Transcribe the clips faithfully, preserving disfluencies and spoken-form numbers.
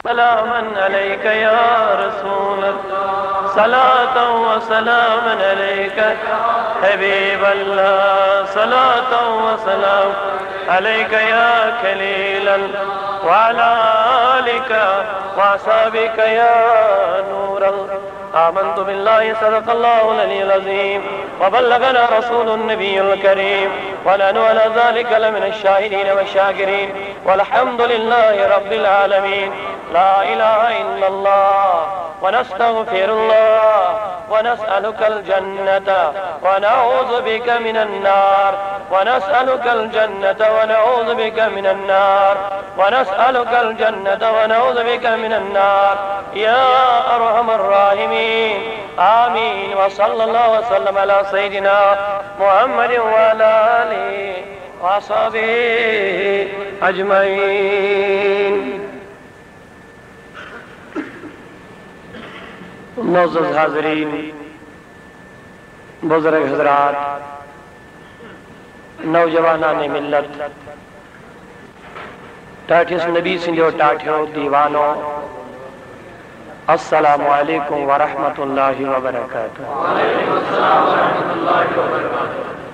سلاما عليك يا رسول الله، صلاة وسلاما عليك يا حبيب الله، صلاة وسلام عليك يا خليل الله، وعلى آلك وأصحابك يا نور الله. آمنت بالله، صدق الله العلي العظيم، وبلغنا رسول النبي الكريم، ونحن على ذلك لمن الشاهدين والشاكرين، والحمد لله رب العالمين. لا إله إلا الله، ونستغفر الله، ونسألك الجنة، ونعوذ بك من النار، ونسألك الجنة، ونعوذ بك من النار، ونسألك الجنة، ونعوذ بك من النار، يا أرحم الراحمين. آمين. وصلى الله وسلم على سيدنا محمد وعلى آله وأصحابه أجمعين. معزز حاضرین، بزرگ حضرات، نوجوانان ملت، ٹاٹھس نبی سندیو ٹاٹھیو دیوانو، السلام علیکم ورحمۃ اللہ وبرکاتہ۔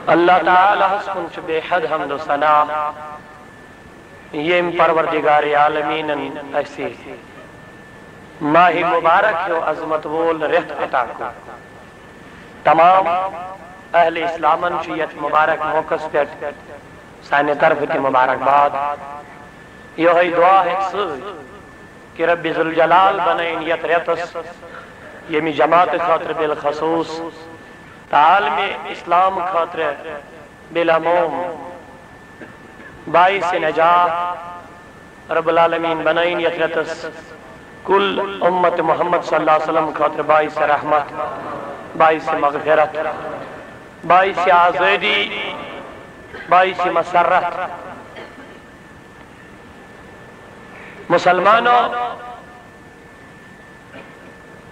اللہ تعالیٰ ہس کن چھ بے حد حمد و ثنا، یم پروردگار عالمینن اسہ ماہ مبارک ہیو عظمت وول ریتھ عطا کو۔ تمام اہل اسلامن چھ یتھ مبارک موقعس پہ سانہ طرف تہ مبارکباد۔ یہے دعا ہیت سۭتۍ کہ رب ذوالجلال بنائن یتھ ریتس یمی جماعت خاطر بالخصوص تہ عالم اسلام خاطر بالعموم باعث نجات۔ رب العالمین بنائن یتھ ریتس کل امت محمد صلی اللہ علیہ وسلم خاطر باعث رحمت، باعث مغفرت، باعث آزادی، باعث مسرت۔ مسلمانو،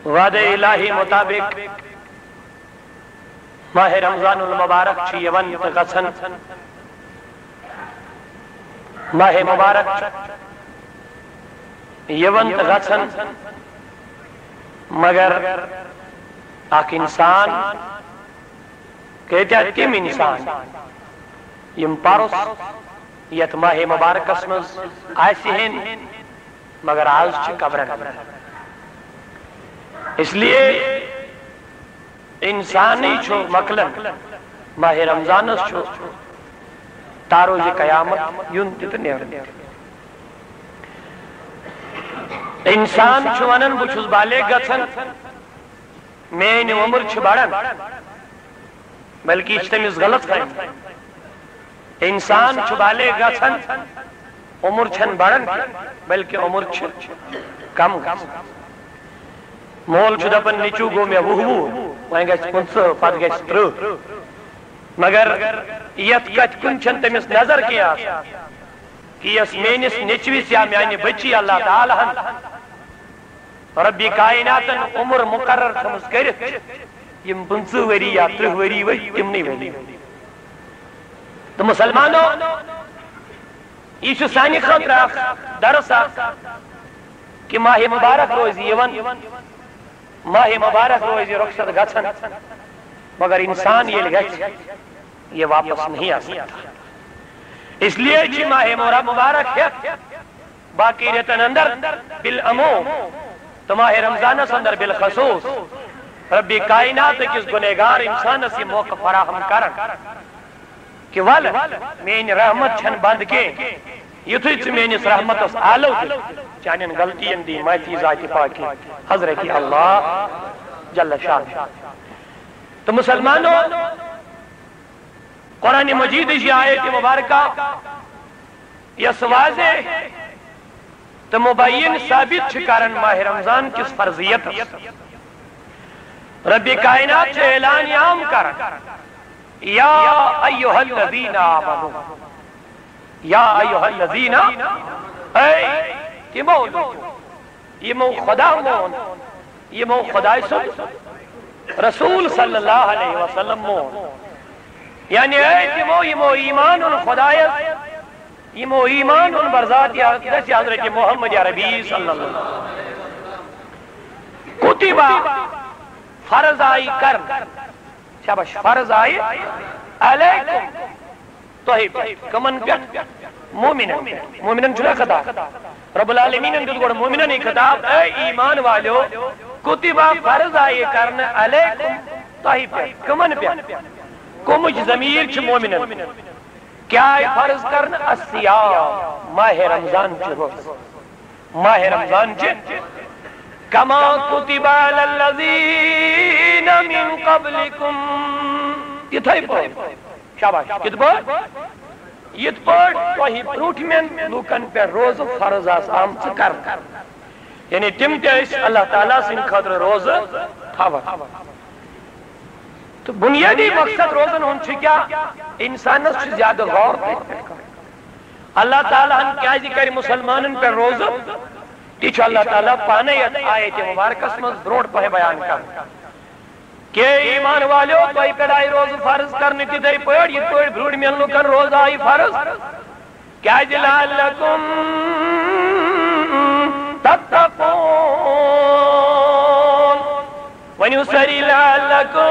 وعدہ الہی مطابق ماہ رمضان المبارک چھ یوان تہ گژھان۔ ماہ مبارک چھ یوان تہ گژھان، مگر اکھ انسان، کۭتیاہ تم انسان یم پرُس یتھ ماہ مبارکس منز آسہ ہن، مگر آز چھ قبرن اندر۔ اس لیے انسانی چھ مکلن، ماہ رمضانس چھ تعرض قیامت یُن تہ تہ نیرُن۔ انسان چھ ونان، بہ چھس بالغ گژھان، میٲنۍ عمر چھ بڑان، بلکہ یہ چھ تمس غلط فہمی۔ انسان چھ بالغ گژھان، عمر چھن بڑان کینٛہہ، بلکہ عمر چھ کم گژھان۔ مول چھ دپان، نیچو گو مے وُہ وُہ، وۄنۍ گژھِ پٕنٛژٕہ، پتہٕ گژھِ ترٕٛہ۔ مگر یتھ کتھِ کُن چھن تمس نظر کینٛہہ آسان کہ یس میٲنس نیچوِس یا میانہِ بچی اللہ تعالیٰ ہن رب کائناتن عمر مقرر تھٲومٕژ کٔرِتھ، یم پٕنٛژٕہ ؤری یا ترٕٛہ ؤری ؤتھۍ، تمنٕے ؤری۔ تہٕ مسلمانو، یہ چھُ سانہِ خٲطرٕ اکھ درس اکھ کہ ماہ مبارک روزِ یِوان، ماہ مبارک روزِ رخصت گژھان، مگر انسان ییٚلہِ گژھِ، یہ واپس نہیں آ سکتا۔ اس لیے چھِ ماہ مبارک ہیتھ باقی ریتن اندر بالعموم تہٕ ماہ رمضانس اندر بالخصوص رب کائنات کس گنہگار انسانس یہ موقع فراہم کران کہ ول میٲنۍ رحمت چھن بند کینٛہہ، یُتھُے ژٕ میٲنِس رحمتس آلو دِکھ، چانٮ۪ن غلطین دی معافی ذاتِ پاکہِ حضرت اللہ جل شانہ۔ تہٕ مسلمانو، قرآن مجیدٕچ یہ آیت مبارکہ یس واضح تہٕ مبین ثابت چھ کران ماہ رمضان کس فرضیتس۔ رب کائنات چھ اعلان عام کران، یا ایھا الذین آمنو، یا ایھا الذین، اے تمو لوکو یمو خدا مون، یمو خدائے سُنٛد رسول صلی اللہ علیہ وسلم مون۔ یعنی اے تمو یمو ایمان اوٚن خدایس، یِمو ایمان اوٚن بر ذات یا دٔسۍ حضرت محمد عربی صلی اللہ علیہ وسلم۔ کتبہ، فرض آیہِ کرنہٕ۔ شاباش، فرض آیہِ علیکم، تۄہہِ پٮ۪ٹھ۔ کمن پٮ۪ٹھ؟ مومنن پٮ۪ٹھ۔ مومنن چھُنہ خطاب؟ رب العالمینن دیُت گۄڈٕ مومننٕے خطاب، اے ایمان والیو، کتبہ، فرض آیہِ کرنہٕ علیکم، تۄہہِ پٮ۪ٹھ۔ کمن پٮ۪ٹھ؟ کمٕچ ضمیر چھِ مومنن۔ کیٛاہ آیہِ فرض کرنہٕ؟ الصیام، ماہ رمضان چہِ روزٕ۔ ماہ رمضان چہِ، کما کتب علی الذین من قبلکم، تِتھے پٲٹھۍ۔ شاباش، کِتھ پٲٹھۍ؟ یِتھ پٲٹھۍ تۄہہِ برونٛٹھمٮ۪ن لوٗکن پٮ۪ٹھ روزٕ فرض آسہٕ آمژٕ کرنہٕ۔ یعنی تِم تہِ ٲسۍ اللہ تعالیٰ سٕنٛدِ خٲطرٕ روزٕ تھاوان۔ تہٕ بُنیٲدی مقصد روزن ہُنٛد چھُ کیٛاہ؟ اِنسانس چھُ زیادٕ غور فکر کرُن۔ اللہ تعالیٰ ہن کیٛازِ کرِ مُسلمانن پٮ۪ٹھ روزٕ؟ تہِ چھُ اللہ تعالیٰ پانے یتھ آیت مبارکس منٛز برونٛٹھ پہن بیان کران کہ ایمان والیو، تۄہہِ پٮ۪ٹھ آیہِ روزٕ فرض کرنہٕ تِتھے پٲٹھۍ، یِتھ پٲٹھۍ برونٛٹھمٮ۪ن لُکن روزٕ آیہِ فرض۔ کیٛازِ؟ لعلکم تتقون۔ ؤنِو سٲری، لعلکم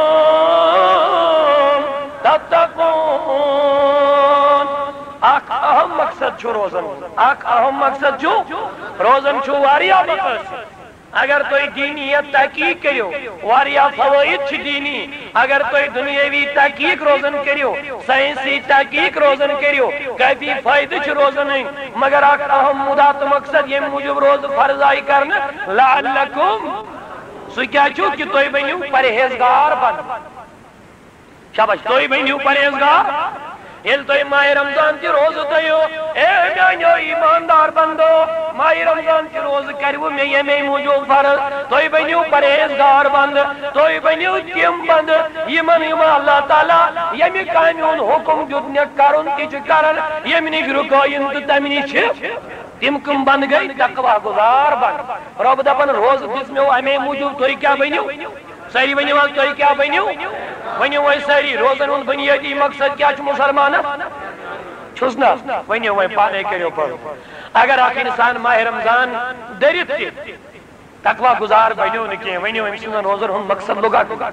تتقون۔ اکھ اہم مقصد چھُ روزن ہُنٛد، اکھ اہم مقصد چھُ روزن چھُ واریاہ مقصد۔ اگر تُہۍ دینیت تحقیق کٔرِو، واریاہ فوائد چھِ دینی۔ اگر تُہۍ دنیاوی تحقیق روزن کٔرِو، سائنسی تحقیق روزن کٔرِو، کافی فٲیدٕ چھِ روزن ہٕنٛدۍ۔ مگر اکھ اہم مُدا تہٕ مقصد ییٚمہِ موٗجوٗب روزٕ فرض آیہِ کرنہٕ، لعلکم، سُہ کیٛاہ چھُ؟ کہ تُہۍ بٔنِو پرہیزگار بندٕ۔ شاباش، تُہۍ بٔنِو پرہیزگار۔ ییٚلہِ تُہۍ ماہِ رمضان تہِ روزٕ تھٲیِو، اے میٛانیو ایماندار بندو، ماہِ رمضان تہِ روزٕ کَرِوٕ مےٚ ییٚمے موٗجوٗب فرض۔ تُہۍ بٔنِو پرہیزگار بندٕ، تُہۍ بٔنِو تِم بندٕ، یِمن، یِمن اللہ تعالیٰ ییٚمہِ کامہِ ہُنٛد حُکُم دیُت مےٚ کَرُن تہِ چھِ کَران، ییٚمہِ نِش رُکٲیِن تہٕ تَمہِ نِش چھِ۔ تِم کٕم بندٕ گٔے؟ تقوی گُزار بندٕ۔ رۄب دَپان، روزٕ دِژ مےٚ اَمے موٗجوٗب، تُہۍ کیٛاہ بٔنِو؟ سٲری ؤنِو حظ، تُہۍ کیٛاہ بٔنِو؟ ؤنِو وۄنۍ سٲری، روزن ہُنٛد بُنیٲدی مقصد کیٛاہ چھُ مُسلمانس؟ چھُس نہ؟ ؤنِو وۄنۍ پانے، کٔرِو پٲدٕ۔ اگر اکھ انسان ماہِ رمضان دٔرِتھ تہِ تقوی گُزار بنیو نہٕ کینٛہہ، ؤنِو أمۍ سٕنٛدن روزن ہُنٛد مقصد لوٚگا کُنہِ؟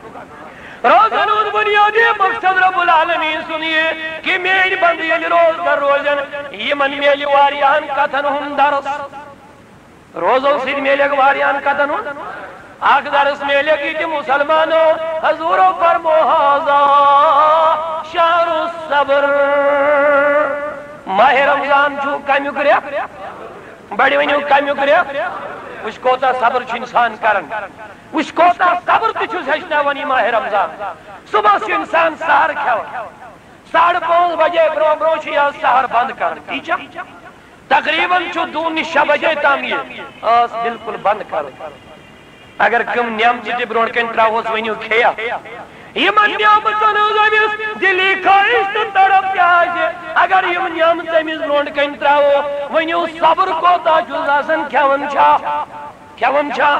روزن ہُنٛد بُنیٲدی مقصد رب العالمین سُنٛد یہِ کہ میٲنۍ بندٕ ییٚلہِ روزدر روزن، یِمن میلہِ واریاہن کتھن ہُنٛد درس۔ روزو سۭتۍ میلٮ۪کھ واریاہن کتھن ہُنٛد۔ اکھ درس میلٮ۪کھ یہِ تہِ مُسلمانو، حضوٗرو فرمو، "ھذا شہر الصبر"۔ ماہِ رمضان چھُ کمیُک رٮ۪تھ؟ بڑِ ؤنِو، کمیُک رٮ۪تھ؟ وٕچھ کوتاہ صبر چھُ انسان کران، وٕچھ کوتاہ صبر تہِ چھُس ہیٚچھناوان یہِ ماہِ رمضان۔ صبحس چھُ انسان سحر کھٮ۪وان، ساڑٕ پانٛژھ بجے برونٛہہ برونٛہہ چھُ یہِ سحر بند کران، ٹھیٖک چھا؟ تقریباً چھُ دوٗنہِ شےٚ بجے تام یہِ ٲس بالکل بند کرُن۔ اگر کم نعمتہٕ تہِ برونٛٹھ کنہِ ترٛاوہوس، ؤنِو کھیٚیا؟ یِمن نعمتن ہٕنٛز أمِس دِلی خواہش تہٕ تڑپ تہِ آسہِ، اگر یِم نعمتہٕ أمِس برونٛٹھ کنہِ ترٛاوو، ؤنِو صبر کوتاہ چھُس آسان، کھٮ۪وان چھا؟ کھٮ۪وان چھا؟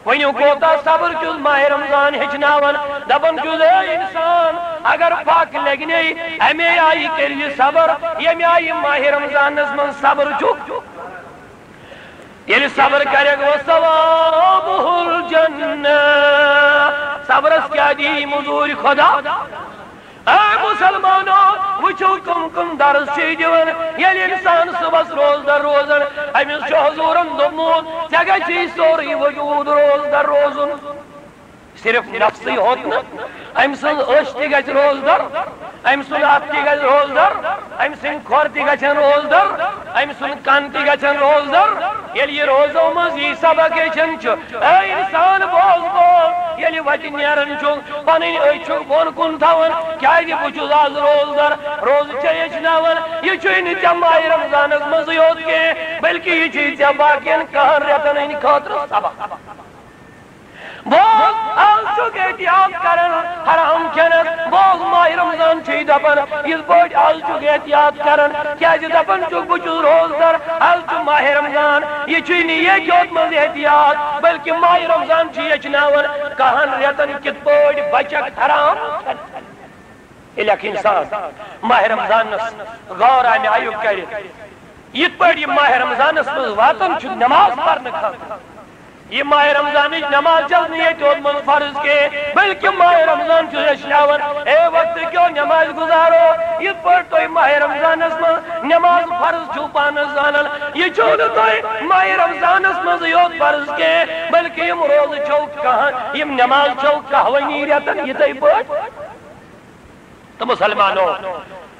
ؤنِو کوتاہ صبر چھُس ماہِ رمضان ہیٚچھناوان۔ دپان چھُس، اے انسان، اگر پھکھ لگہِ نے، امے آیہِ کٔرۍ زِ صبر، ییٚمہِ آیہِ ماہِ رمضانس منٛز صبر چھُ۔ ییٚلہِ صبر کرکھ، وثوابہ الجنہ، صبرس کیٛاہ دی مٔزوٗرۍ خدا؟ اے مُسلمانو، وٕچھِو کٕم کٕم درس چھِ یہِ دِوان۔ ییٚلہِ اِنسان صُبحس روزدر روزان، أمِس چھُ حضوٗرن دوٚپمُت، "ژےٚ گژھی سورُے وجوٗد روزدر روزُن۔" صرف نفسٕے ہوت نہٕ، أمۍ سٕنٛز أچھ تہِ گژھِ روزدر، أمۍ سُنٛد اَتھٕ تہِ گژھِ روزدر، أمۍ سٕنٛدۍ کھۄر تہِ گژھن روزدر، أمۍ سُنٛد کن تہِ گژھن روزدر۔ ییٚلہِ یہِ روزو منٛز یی سبق ہیٚچھان چھُ، اے انسان، بوز، بوز، ییٚلہِ وتہِ نیران چھُکھ، پنٕنۍ أچھ چھُکھ بۄن کُن تھاوان، کیازِ بہٕ چھُس آز روزدر۔ روزٕ چھے ہیٚچھناوان، یہِ چھُے نہٕ ژےٚ ماہِ رمضانس منٛزٕے یوت کینٛہہ، بلکہِ یہِ چھُے ژےٚ باقین کہن رٮ۪تن ہٕنٛدِ خٲطرٕ سبق۔ بوز، آز چھُکھ احتیاط کران حرام کھٮ۪نس۔ بوز، ماہِ رمضان چھُے دپان، یِتھ پٲٹھۍ آز چھُکھ احتیاط کران، کیازِ دپان چھُکھ، بہٕ چھُس روزدر، آز چھُ ماہِ رمضان۔ یہِ چھُے نہٕ ییٚتہِ یوت منٛز احتیاط، بلکہِ ماہِ رمضان چھُ ییٚچھناوان کہن رٮ۪تن کِتھ پٲٹھۍ بچکھ حرام کھٮ۪نس۔ ییٚلہِ اکھ انسان ماہ رمضانس غور آمہِ آیُک کرِ، یِتھ پٲٹھۍ یہِ ماہ رمضانس منٛز واتان چھُ نماز پرنہٕ خٲطرٕ، یہِ ماہ رمضانٕچ نماز چھَس نہٕ ییٚتہِ اوتمُت فرض کینٛہہ، بلکہِ ماہ رمضان چھُ ہیٚچھناوان، اے وقت کیو نماز گزارو، یِتھ پٲٹھۍ تُہۍ ماہ رمضانس منٛز نماز فرض چھِو پانس زانان، یہِ چھُو نہٕ تۄہہِ ماہ رمضانس منٛزٕے یوت فرض کینٛہہ، بلکہِ یِم روزٕ چھِو کہن، یِم نماز چھِو کہوٲنی رٮ۪تن یِتھے پٲٹھۍ۔ تہٕ مسلمانو،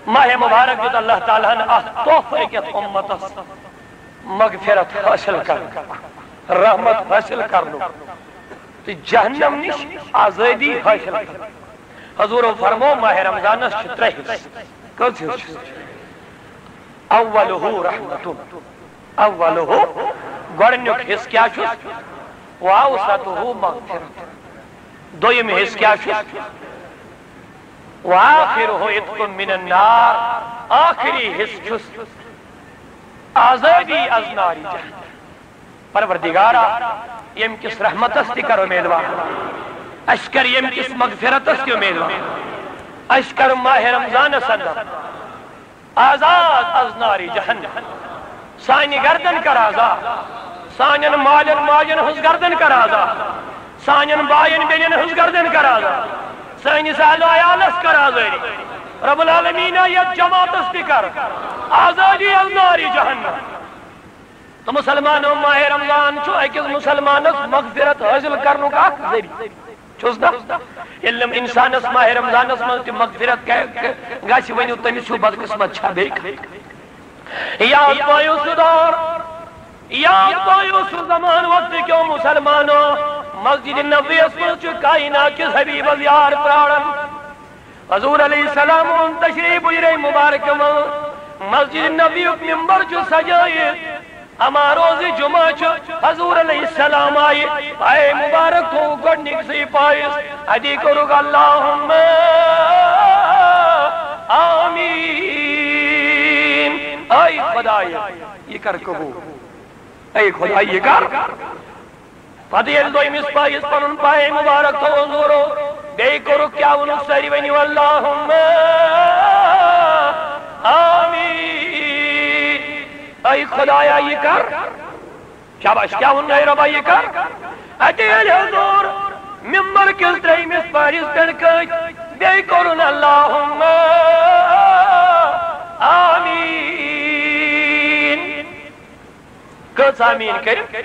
ماہ مبارک دیُت اللہ تعالیٰ ہن اکھ تحفہٕ أکِس امتس، مغفرت حٲصِل کرنُک، رحمت حٲصِل کرنُک تہٕ جہنم نِش آزٲدی حٲصِل کرنُک۔ حضورو فرمو، ماہ رمضانس چھِ ترٛےٚ حصہٕ۔ کٔژ حصہٕ چھِ؟ اولہ رحمتن، اولہ، گۄڈٕنیُک حصہٕ کیٛاہ چھُس؟ واوسطہ مغفرت۔ دوٚیِم حصہٕ کیٛاہ چھُس؟ وآخرہ عتق من النار۔ ٲخری حصہٕ چھُس آزٲدی از نارِ جہنم۔ پروردگارا، ییٚمہِ کِس رحمتس تہِ کر امیدوار، اَسہِ کر ییٚمہِ کِس مغفرتس تہِ امیدوار، اَسہِ کر ماہ رمضانس اندر آزاد از نارِ جہنم۔ سانہِ گردن کر آزاد، سانٮ۪ن مالٮ۪ن ماجن ہٕنٛز گردن کر آزاد، سانٮ۪ن باین بیٚنٮ۪ن ہٕنٛز گردن کر آزاد، سٲنِس اہل و عیالس کر آزٲدی۔ رب العالمین، یتھ جماعتس تہِ کر آزٲدی از نارِ جہنم۔ تہٕ مسلمانو، ماہ رمضان چھُ أکِس مسلمانس مغفرت حٲصِل کرنُک اکھ ذٔریعہٕ۔ چھُس نا؟ ییٚلہِ نہٕ انسانس ماہ رمضانس منٛز تہِ مغفرت گ-، گ-، گژھِ، ؤنِو تٔمِس ہیوٗ بدقسمت چھا بیٚیہِ کانٛہہ؟ یاد پٲیِو سُہ دور، یاد پٲیِو سُہ زمانہٕ، وقتہٕ کیو مسلمانو، مسجد نبویس منٛز چھُ کائنات کِس حبیبس یار پراران۔ حضور علیہ السلام اوٚن تشریف حجرے مبارک منٛز، مسجد نبویُک ممبر چھُ سجٲیِتھ۔ اما روزِ جمعہ چھُ، حضور علیہ السلام آیہِ پایہِ مبارک تھوٚو گۄڈٕنِکسٕے پایس، اَتی کوٚرُکھ اللہم آمین۔ اے خدایا، یہِ کر قبول۔ اے خدایا، یہِ کر۔ پتہٕ ییٚلہِ دوٚیمِس پایس پنُن پایہِ مبارک تھوٚو حضورو، بیٚیہِ کوٚرُکھ کیٛاہ ووٚنُکھ سٲری؟ ؤنِو اللہم آمین۔ اے خدایا، یہِ کر۔ شاباش، کیٛاہ ووٚن؟ اے رۄبا، یہِ کر۔ اَتہِ ییٚلہِ حضور ممبر کِس ترٛیٚیمِس پایس پٮ۪ٹھ کھٔتۍ، بیٚیہِ کوٚرُن اللہم آمین۔ کٔژ آمین کٔرِو؟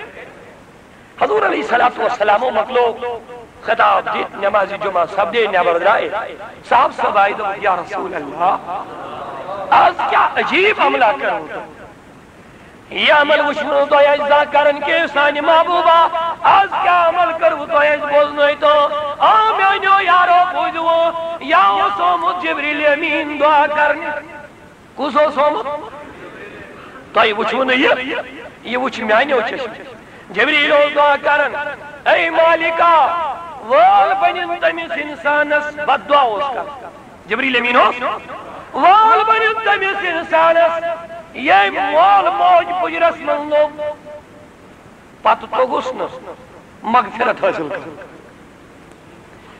حضور علیہ الصلوۃ والسلامو مۄکلو خطاب دِتھ نمازِ جمعہ، سپدے نٮ۪بر، درٛایہِ۔ صاحب صٲب آیہِ، دوٚپُکھ، یا رسول اللہ، از کیٛاہ عجیٖب عملہ کٔرٕو تۄہہِ؟ یہِ عمل وٕچھوٕ نہٕ تۄہہِ اَسہِ زانٛہہ کران کینٛہہ، سانہِ محبوبہ۔ از کیٛاہ عمل کٔرٕو تۄہہِ اَسہِ؟ بوزنٲیتو۔ آ میٛانیو یارو، بوٗزِو، یا اوس آمُت جبریل امیٖن دعا کرنہِ۔ کُس اوس آمُت؟ تۄہہِ وٕچھوٕ نہٕ یہِ، یہِ وٕچھ میٛانیو چشمو۔ جبریل اوس دعا کران، اے مالکا، وٲل بٔنِن تٔمِس اِنسانس، بد دعا اوس کران۔ جبریل امین اوس، وٲل بٔنِن تٔمِس اِنسانس، ییٚمۍ مول موج بُجرس منٛز لوٚب۔ پتہٕ توٚگُس نہٕ مغفرت حٲصِل کرُن۔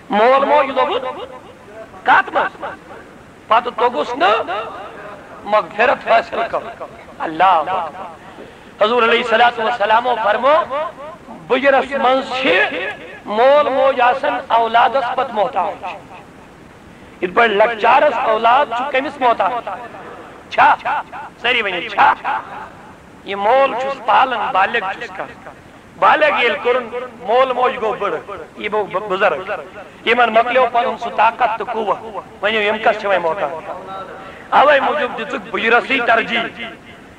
مول موج لوٚگُن کتھ منٛز؟ پتہٕ توٚگُس نہٕ مغفرت حٲصِل کرُن۔ اللہ اکبر۔ حضور علیہ الصلوۃ والسلامو فرمو، بُجرس منٛز چھِ مول موج آسان اولادس پتہٕ محتاج۔ یِتھ پٲٹھۍ لۄکچارس اولاد چھُ کٔمِس محتاج؟ چھا؟ سٲری ؤنِو، چھا؟ یہِ مول چھُس پالان، بالغ چھُس کران۔ بالغ ییٚلہِ کوٚرُن، مول موج گوٚو بٕڑٕ، یہِ گوٚو ب-، بُزرگ۔ یِمن مۄکلیو پنُن سُہ طاقت تہٕ قوت۔ ؤنِو، یِم کس چھِ وۄنۍ محتاج؟ اوے موٗجوٗب دِژٕکھ بُجرسٕے ترجیح۔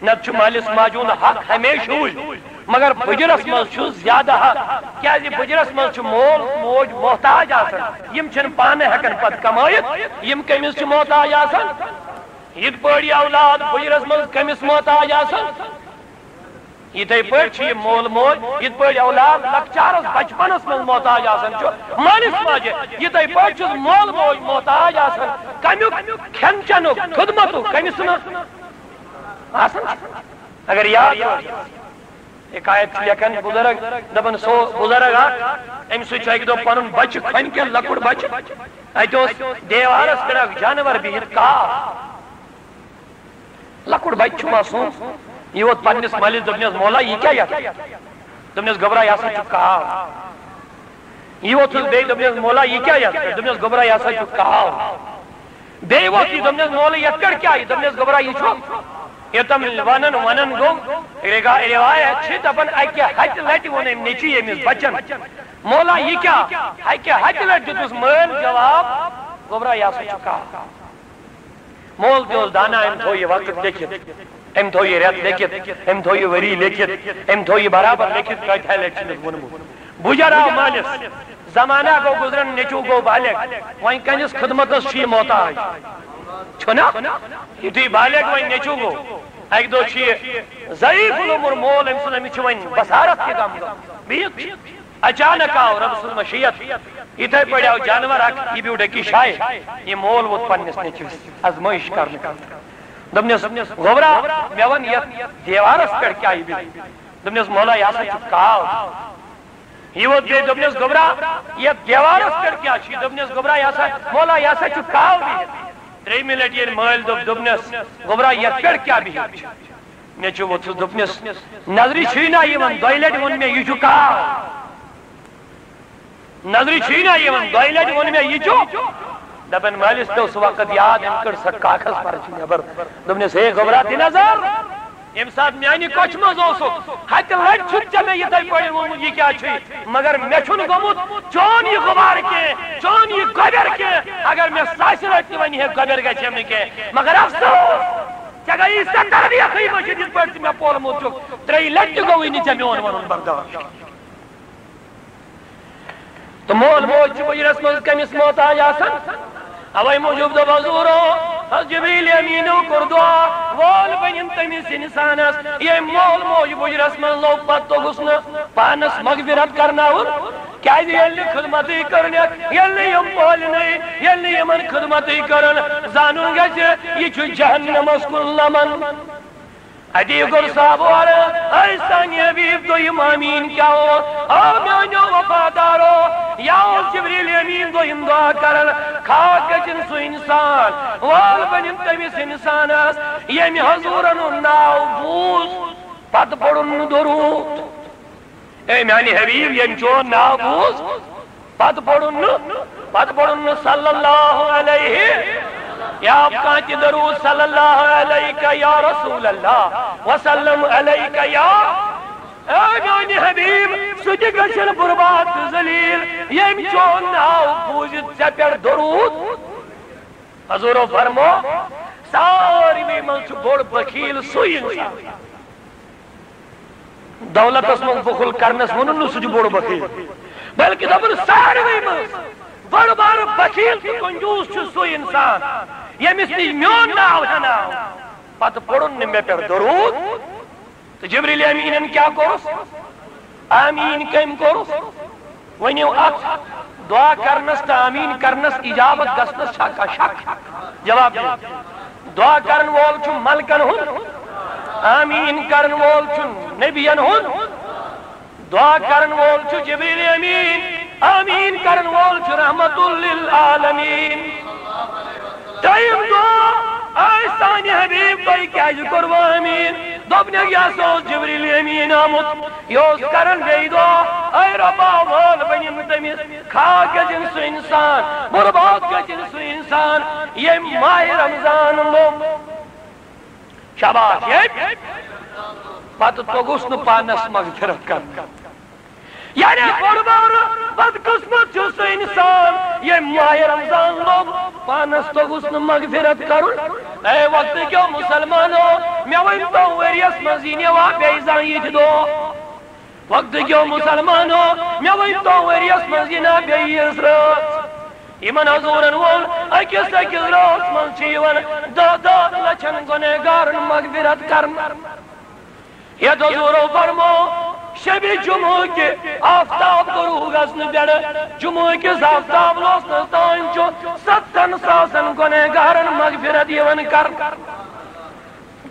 نتہٕ چھُ مٲلِس ماجہِ ہُنٛد حق ہمیشہٕ ہُے، مگر بُجرس منٛز چھُ زیادٕ حق، کیازِ بُجرس منٛز چھُ مول موج محتاج آسان، یِم چھِنہٕ پانہٕ ہٮ۪کان پتہٕ کمٲیِتھ، یِم کٔمِس چھِ محتاج آسان؟ یِتھ پٲٹھۍ یہِ اولاد بُجرس منٛز کٔمِس محتاج آسان، یِتھے پٲٹھۍ چھُ یہِ مول موج، یِتھ پٲٹھۍ اولاد لۄکچارس بچپنس منٛز محتاج آسان چھُ مٲلِس ماجہِ، یِتھے پٲٹھۍ چھُس مول موج محتاج آسان کمیُک؟ کھٮ۪ن چٮ۪نُک، خدمتُک، کٔمِس نہٕ؟ آسان چھُ۔ اگر یاد روزِ، حکایت چھُ لیکھان بُزرگ، دَپان سُہ بُزرگ اکھ، أمۍ سۭتۍ چھُ اَکہِ دۄہ پَنُن بَچہٕ کھۄنہِ کٮ۪ن لۄکُٹ بَچہٕ، اَتہِ اوس دیوارَس پٮ۪ٹھ اکھ جانور بِہِتھ کاو۔ لۄکُٹ بَچہٕ چھُ معصوم، یہِ ووت پننِس مٲلِس، دوٚپنَس، "مولا، یہِ کیٛاہ یَتھ؟" دوٚپنَس، "گوٚبرا، یہِ ہسا چھُ کاو۔" یہِ ووٚتھُس بیٚیہِ، دوٚپنَس، "مولا، یہِ کیٛاہ یَتھ پٮ۪ٹھ؟" دوٚپنَس، "گوٚبرا، یہِ ہسا چھُ کاو۔" بیٚیہِ ووٚتھ یہِ، دوٚپنَس، "مولا، یَتھ پٮ۪ٹھ کیٛاہ یہِ؟" دوٚپنَس، "گوٚبرا، یہِ چھُ"، یوٚتام وَنان وَنان گوٚو، رِگا-، رِوایت چھِ دَپان، اَکہِ ہَتہِ لَٹہِ ووٚن أمۍ نیٚچوۍ ییٚمِس بَچَن، "مولا، یہِ کیٛاہ؟" اَکہِ ہَتہِ لَٹہِ دیُتُس مٲلۍ جواب، "گوٚبرا، یہِ ہسا چھُ کاو۔" مول تہِ اوس دانا، أمۍ تھوو یہِ وقت لیکھِتھ، أمۍ تھوو یہِ رٮ۪تھ لیکھِتھ، أمۍ تھوو یہِ ؤری لیکھِتھ، أمۍ تھوو یہِ برابر لیکھِتھ، کۭتِہہِ لَٹہِ چھُ أمِس ووٚنمُت۔ بُجر آو مٲلِس، زمانہ گوٚو گُزران، نیٚچوٗ گوٚو بالغ، وۄنۍ کٔمِس خدمتس چھُ یہِ محتاج؟ چھُنا؟ یُتھُے بالغ وۄنۍ نیٚچوٗ گوٚو، اَکہِ دۄہ چھُ یہِ ضعیف العمر مول، أمۍ سُنٛد، أمِس چھِ وۄنۍ بصارت تہِ غم گٔمٕژ۔ بِہِتھ چھُ۔ اچانک آو رب سٕنٛز مشیت، یِتھے پٲٹھۍ آو جانور اکھ، یہِ بیوٗٹھ أکِس جایہِ۔ یہِ مول ووت پننِس نیٚچوِس آزمٲیِش کرنہٕ خٲطرٕ۔ دوٚپنَس، "گوٚبرا، مےٚ وَن، یَتھ دیوارس پٮ۪ٹھ کیٛاہ یہِ بِہِتھ؟" دوٚپنَس، "مولا، یہِ ہسا چھُ کاو۔" یہِ ووت بیٚیہِ، دوٚپنَس، "گوٚبرا، یَتھ دیوارس پٮ۪ٹھ کیٛاہ چھُ؟" دوٚپنَس، "گوٚبرا، یہِ ہسا، مولا، یہِ ہسا چھُ کاو بِہِتھ۔" ترٛیٚیِمہِ لَٹہِ ییٚلہِ مٲلۍ دوٚپ، دوٚپنَس، "گوٚبرا، یَتھ پٮ۪ٹھ کیٛاہ بِہِتھ چھُ؟" نیٚچوٗ ووٚتھُس، دوٚپنَس، "نظرِ چھُے نا یِوان، دۄیہِ لَٹہِ ووٚن مےٚ، یہِ چھُ کاو۔ نظرِ چھُے نا یِوان، دۄیہِ لَٹہِ ووٚن مےٚ، یہِ چھُ۔" دَپان مٲلِس پیوٚو سُہ وقت یاد، أمۍ کٔڑ سۄ کاغذ پرچہِ نٮ۪بر۔ دوٚپنَس، "ہے گوٚبرا، دِ نظر، ییٚمہِ ساتہٕ میٛانہِ کۄچھِ منٛز اوسُکھ، ہَتہِ لَٹہِ چھُتھ ژےٚ مےٚ یِتھَے پٲٹھۍ ووٚنمُت، یہِ کیٛاہ چھُے؟ مگر مےٚ چھُنہٕ گوٚمُت چون یہِ غُبار کینٛہہ، چون یہِ گۄبٮ۪ر کینٛہہ۔ اگر مےٚ ساسہِ لَٹہِ تہِ وَنہِ ہے، گۄبٮ۪ر گژھِ ہٮ۪م نہٕ کینٛہہ۔ مگر افسوس، ژےٚ گٔیی سۄ تربیتٕے مٔشِتھ، یِتھ پٲٹھۍ ژٕ مےٚ پولمُت چھُکھ۔ ترٛیٚیہِ لَٹہِ تہِ گوٚوُے نہٕ ژےٚ میون وَنُن برداش۔" تہٕ مول موج چھُ اُجرس منٛز کٔمِس محتاج آسان؟ اوے موٗجوٗب دوٚپ حضوٗرو، حضرت جبریل امیٖنو کوٚر دُعا، وول بٔنِن تٔمِس اِنسانس، ییٚمۍ مول موج اُجرس منٛز لوٚگ، پتہٕ توٚگُس نہٕ پانس مغفرت کرناوُن۔ کیازِ ییٚلہِ نہٕ خدمتٕے کٔرنٮ۪کھ، ییٚلہِ نہٕ یِم پٲلۍ نٕے، ییٚلہِ نہٕ یِمن خدمتٕے کٔرٕن، زانُن گژھِ، یہِ چھُ جہنمس کُن لمان۔ اَتی کوٚر صحابو عرض، اے سانہِ حبیب، دوٚیِم آمیٖن کیٛاہ اوس؟ آ میٛانیو وفادارو، یا اوس جبریل امیٖن دوٚیِم دعا کران، خاک گٔژھِن سُہ اِنسان، وول بٔنِن تٔمِس اِنسانس، ییٚمہِ حضوٗرن ہُنٛد ناو بوٗز، پتہٕ پوٚرُن نہٕ دروٗد۔ اے میانہِ حبیب، ییٚمۍ چون ناو بوٗز، پتہٕ پوٚرُن نہٕ، پتہٕ پوٚرُن نہٕ صلی اللہ علیہ، یا کانٛہہ تہِ دروٗد صلی اللہ علیک یا رسول اللہ، وسلم علیک یا۔ اے میانہِ حبیب، سُہ تہِ گژھن برباد تہٕ ذلیل، ییٚمۍ چون ناو بوٗزِتھ ژےٚ پٮ۪ٹھ دروٗد۔ حضورو فرمو، ساروی منٛز چھُ بوٚڑ بخیل سُے اِنسان۔ دولتس منٛز بخل کرنس ووٚنُن نہٕ سُہ چھُ بوٚڑ بخیل، بلکہِ دوٚپُن ساروی منٛز بوٚڑ بارٕ بخیل تہٕ کنجوٗس چھُ سُے اِنسان، ییٚمِس نِش میون ناو ہٮ۪نہٕ آو، پتہٕ پوٚرُن نہٕ مےٚ پٮ۪ٹھ دروٗد۔ تہٕ جبریل امیٖنن کیٛاہ کوٚرُس؟ آمیٖن کٔمۍ کوٚرُس؟ ؤنِو، اتھ دعا کرنس تہٕ آمیٖن کرنس اجابت گژھنس چھا کانٛہہ شک؟ جواب دِیِو۔ دعا کرن وول چھُ ملکن ہُنٛد، آمیٖن کرن وول چھُ نبین ہُنٛد، دعا کرن وول چھُ جبریل امیٖن، آمیٖن کرن وول چھُ رحمت للعالمین۔ دوٚیِم دعا، اے سانہِ حبیب، تۄہہِ کیٛازِ کوٚروٕ آمیٖن؟ دوٚپنَکھ، یہِ ہسا اوس جبریل امیٖن آمُت، یہِ اوس کران بیٚیہِ دعا، اے رۄبا، وول بٔنِن تٔمِس، خاک گٔژھِن سُہ اِنسان، برباد گٔژھِن سُہ اِنسان، ییٚمۍ ماہِ رمضان لوٚب۔ شاباش، ییٚمۍ پتہٕ توٚگُس نہٕ پانس مغفرت کرنہٕ۔ یعنی بوٚڑ بارٕ بدقسمت چھُ سُہ اِنسان، ییٚمۍ ماہِ رمضان لوٚب، پانس توٚگُس نہٕ مغفرت کرُن۔ اے وقتہٕ کیو مُسلمانو، مےٚ ؤنۍ تو، ؤریَس منٛز یی نہٕ بیٚیہِ زانٛہہ یِتھۍ دۄہ؟ وقتہٕ کیو مُسلمانو، مےٚ ؤنۍ تو، ؤریَس منٛز یی نہٕ بیٚیہِ یِژھ رٲژ؟ یِمن حضوٗرن ووٚن، أکِس أکِس رٲژ منٛز چھِ یِوان دَہ دَہ لَچھن گۄنہگارن مغفرت کرنہٕ۔ یتھ حضورو فرمو، شبِ جمعہ کہِ آفتاب غروب گژھنہٕ پٮ۪ٹھٕ جمعہ کِس آفتاب لوسنس تام چھُ ستن ساسن گۄنہگارن مغفرت یِوان کرنہٕ۔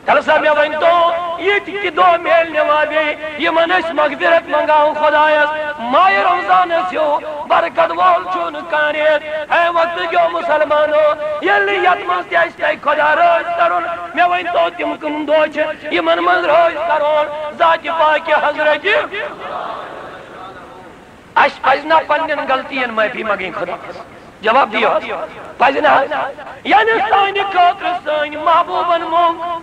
تَلہٕ سا مےٚ ؤنۍ تو، ییٚتہِ کہِ دۄہ میلہِ نہٕ وۄنۍ بیٚیہِ یِمن أسۍ مغفرت منٛگاوو خۄدایس؟ ماہِ رمضانس ہیوٗ برکت وول چھُنہٕ کانٛہہ رٮ۪تھ۔ اے وقتہٕ کیو مسلمانو، ییٚلہِ نہٕ یتھ منٛز تہِ اَسہِ تۄہہِ خۄدا رٲضۍ کرُن، مےٚ ؤنۍ تو تِم کٕم دۄہ چھِ یِمن منٛز رٲضۍ کرُن ذاتِ پاکہِ حضرتِ؟ اَسہِ پَزِ نا پننٮ۪ن غلطین معٲفی منٛگٕنۍ خۄدایس؟ جواب دِیِو حظ، پَزِ نا حظ؟ یعنی سانہِ خٲطرٕ سٲنۍ محبوٗبن منٛگ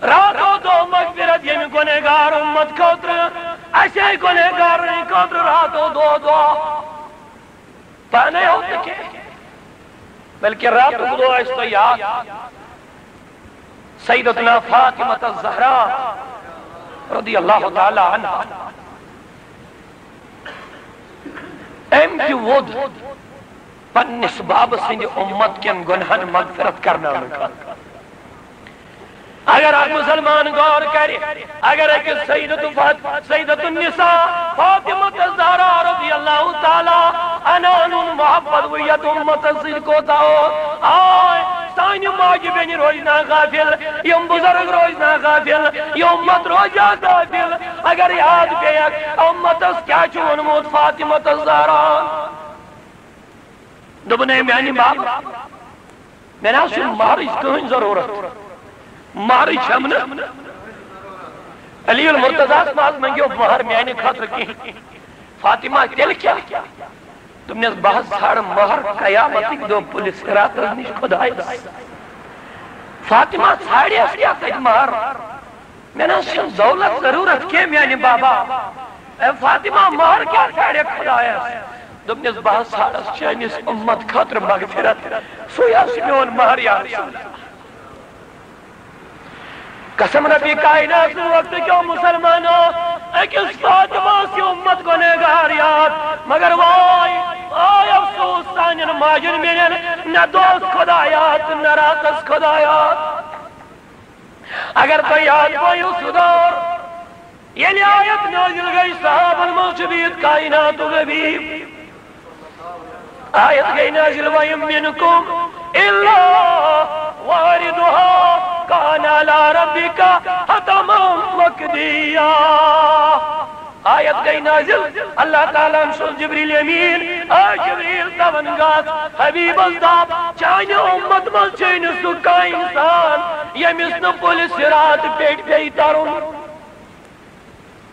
راتو دۄہ مغفرت ییٚمہِ گۄنہگار اُمت خٲطرٕ، اَسے گۄنہگارن خٲطرٕ راتو دۄہ دۄہ۔ پانے ہوت نہٕ کینٛہہ، بلکہ راتُک دۄہ آسہِ تۄہہِ یاد، سیدتنا فاطمہ الزہرا رضی اللہ تعالی عنہا، أمۍ تہِ ووٚد پننِس بابہٕ سٕنٛدِ اُمت کٮ۪ن گۄنہن مغفرت کرناونہٕ خٲطرٕ۔ اگر اکھ مسلمان غور کرِ، اگر أکِس سیدت فات-، سیدت النساء فاطمہ الزہرا رضی اللہ تعالی عنہا ہُنٛد محبت وٕچھِ یتھ اُمتس سۭتۍ کوتاہ اوس، آے سانہِ ماجہِ بیٚنہِ روزِ نا غافل، یِم بزرگ روزِ نا غافل، یہِ اُمت روزِ ہا غافل۔ اگر یاد پیٚیَکھ، اُمتس کیٛاہ چھُ ووٚنمُت فاطمہ الزہرا؟ دوٚپُن، اے میانہِ بابہٕ، مےٚ نہ حظ چھُنہٕ مہرٕچ کٕہٕنۍ ضروٗرت۔ مہرٕچ چھَم نہٕ۔ علی المرتضیٰ ہَس مہ حظ منٛگیو مہر میانہِ خٲطرٕ کِہیٖنۍ۔ فاطمہ، تیٚلہِ کیٛاہ؟ دوٚپنَس، بہٕ حظ ژھانٛڈٕ مہر قیامتٕکۍ دۄہ پُلہِ صراطس نِش خۄدایَس۔ فاطمہ ژھانٛڈیس کیٛاہ تَتہِ مہر؟ مےٚ نہ حظ چھَنہٕ دولت ضروٗرت کینٛہہ میانہِ بابا۔ اے فاطمہ، مہر کیٛاہ ژھانٛڈکھ خۄدایَس؟ دوٚپنَس، بہٕ حظ ژھانٛڈس چٲنِس اُمت خٲطرٕ مغفرت، سُے حظ چھُ میون مہر یا رسول اللہ۔ قسم ربی کائنات وقت کیو مسلمانو، أکِس فاطمہ سی اُمت گۄنہگار یاد، مگر واے، واے افسوس سانٮ۪ن ماجن بیٚنٮ۪ن، نہ دۄہس خۄدایا تہٕ نہ راتس خۄدایا۔ اگر تۄہہِ یاد پیٚیو سُہ دور، ییٚلہِ آیت نٲزِل گٔے، صحابن منٛز چھُ بِہِتھ کائناتُک حبیب۔ آیت گٔے نٲزِل، وَإِن مِّنكُمْ إِلَّا وَارِدُهَا كَانَ عَلَى رَبِّكَ حَتْمًا مَّقْضِيًّا۔ آیت گٔے نٲزِل، اللہ تعالیٰ ہن سوز جبریل امین، اے جبریل، تون گژھ، حبیبس دپ، چانہِ اُمت منٛز چھُے نہٕ سُہ کانٛہہ انسان ییٚمِس نہٕ پُلہِ صراط پیٚٹھۍ پیٚیہِ ترُن،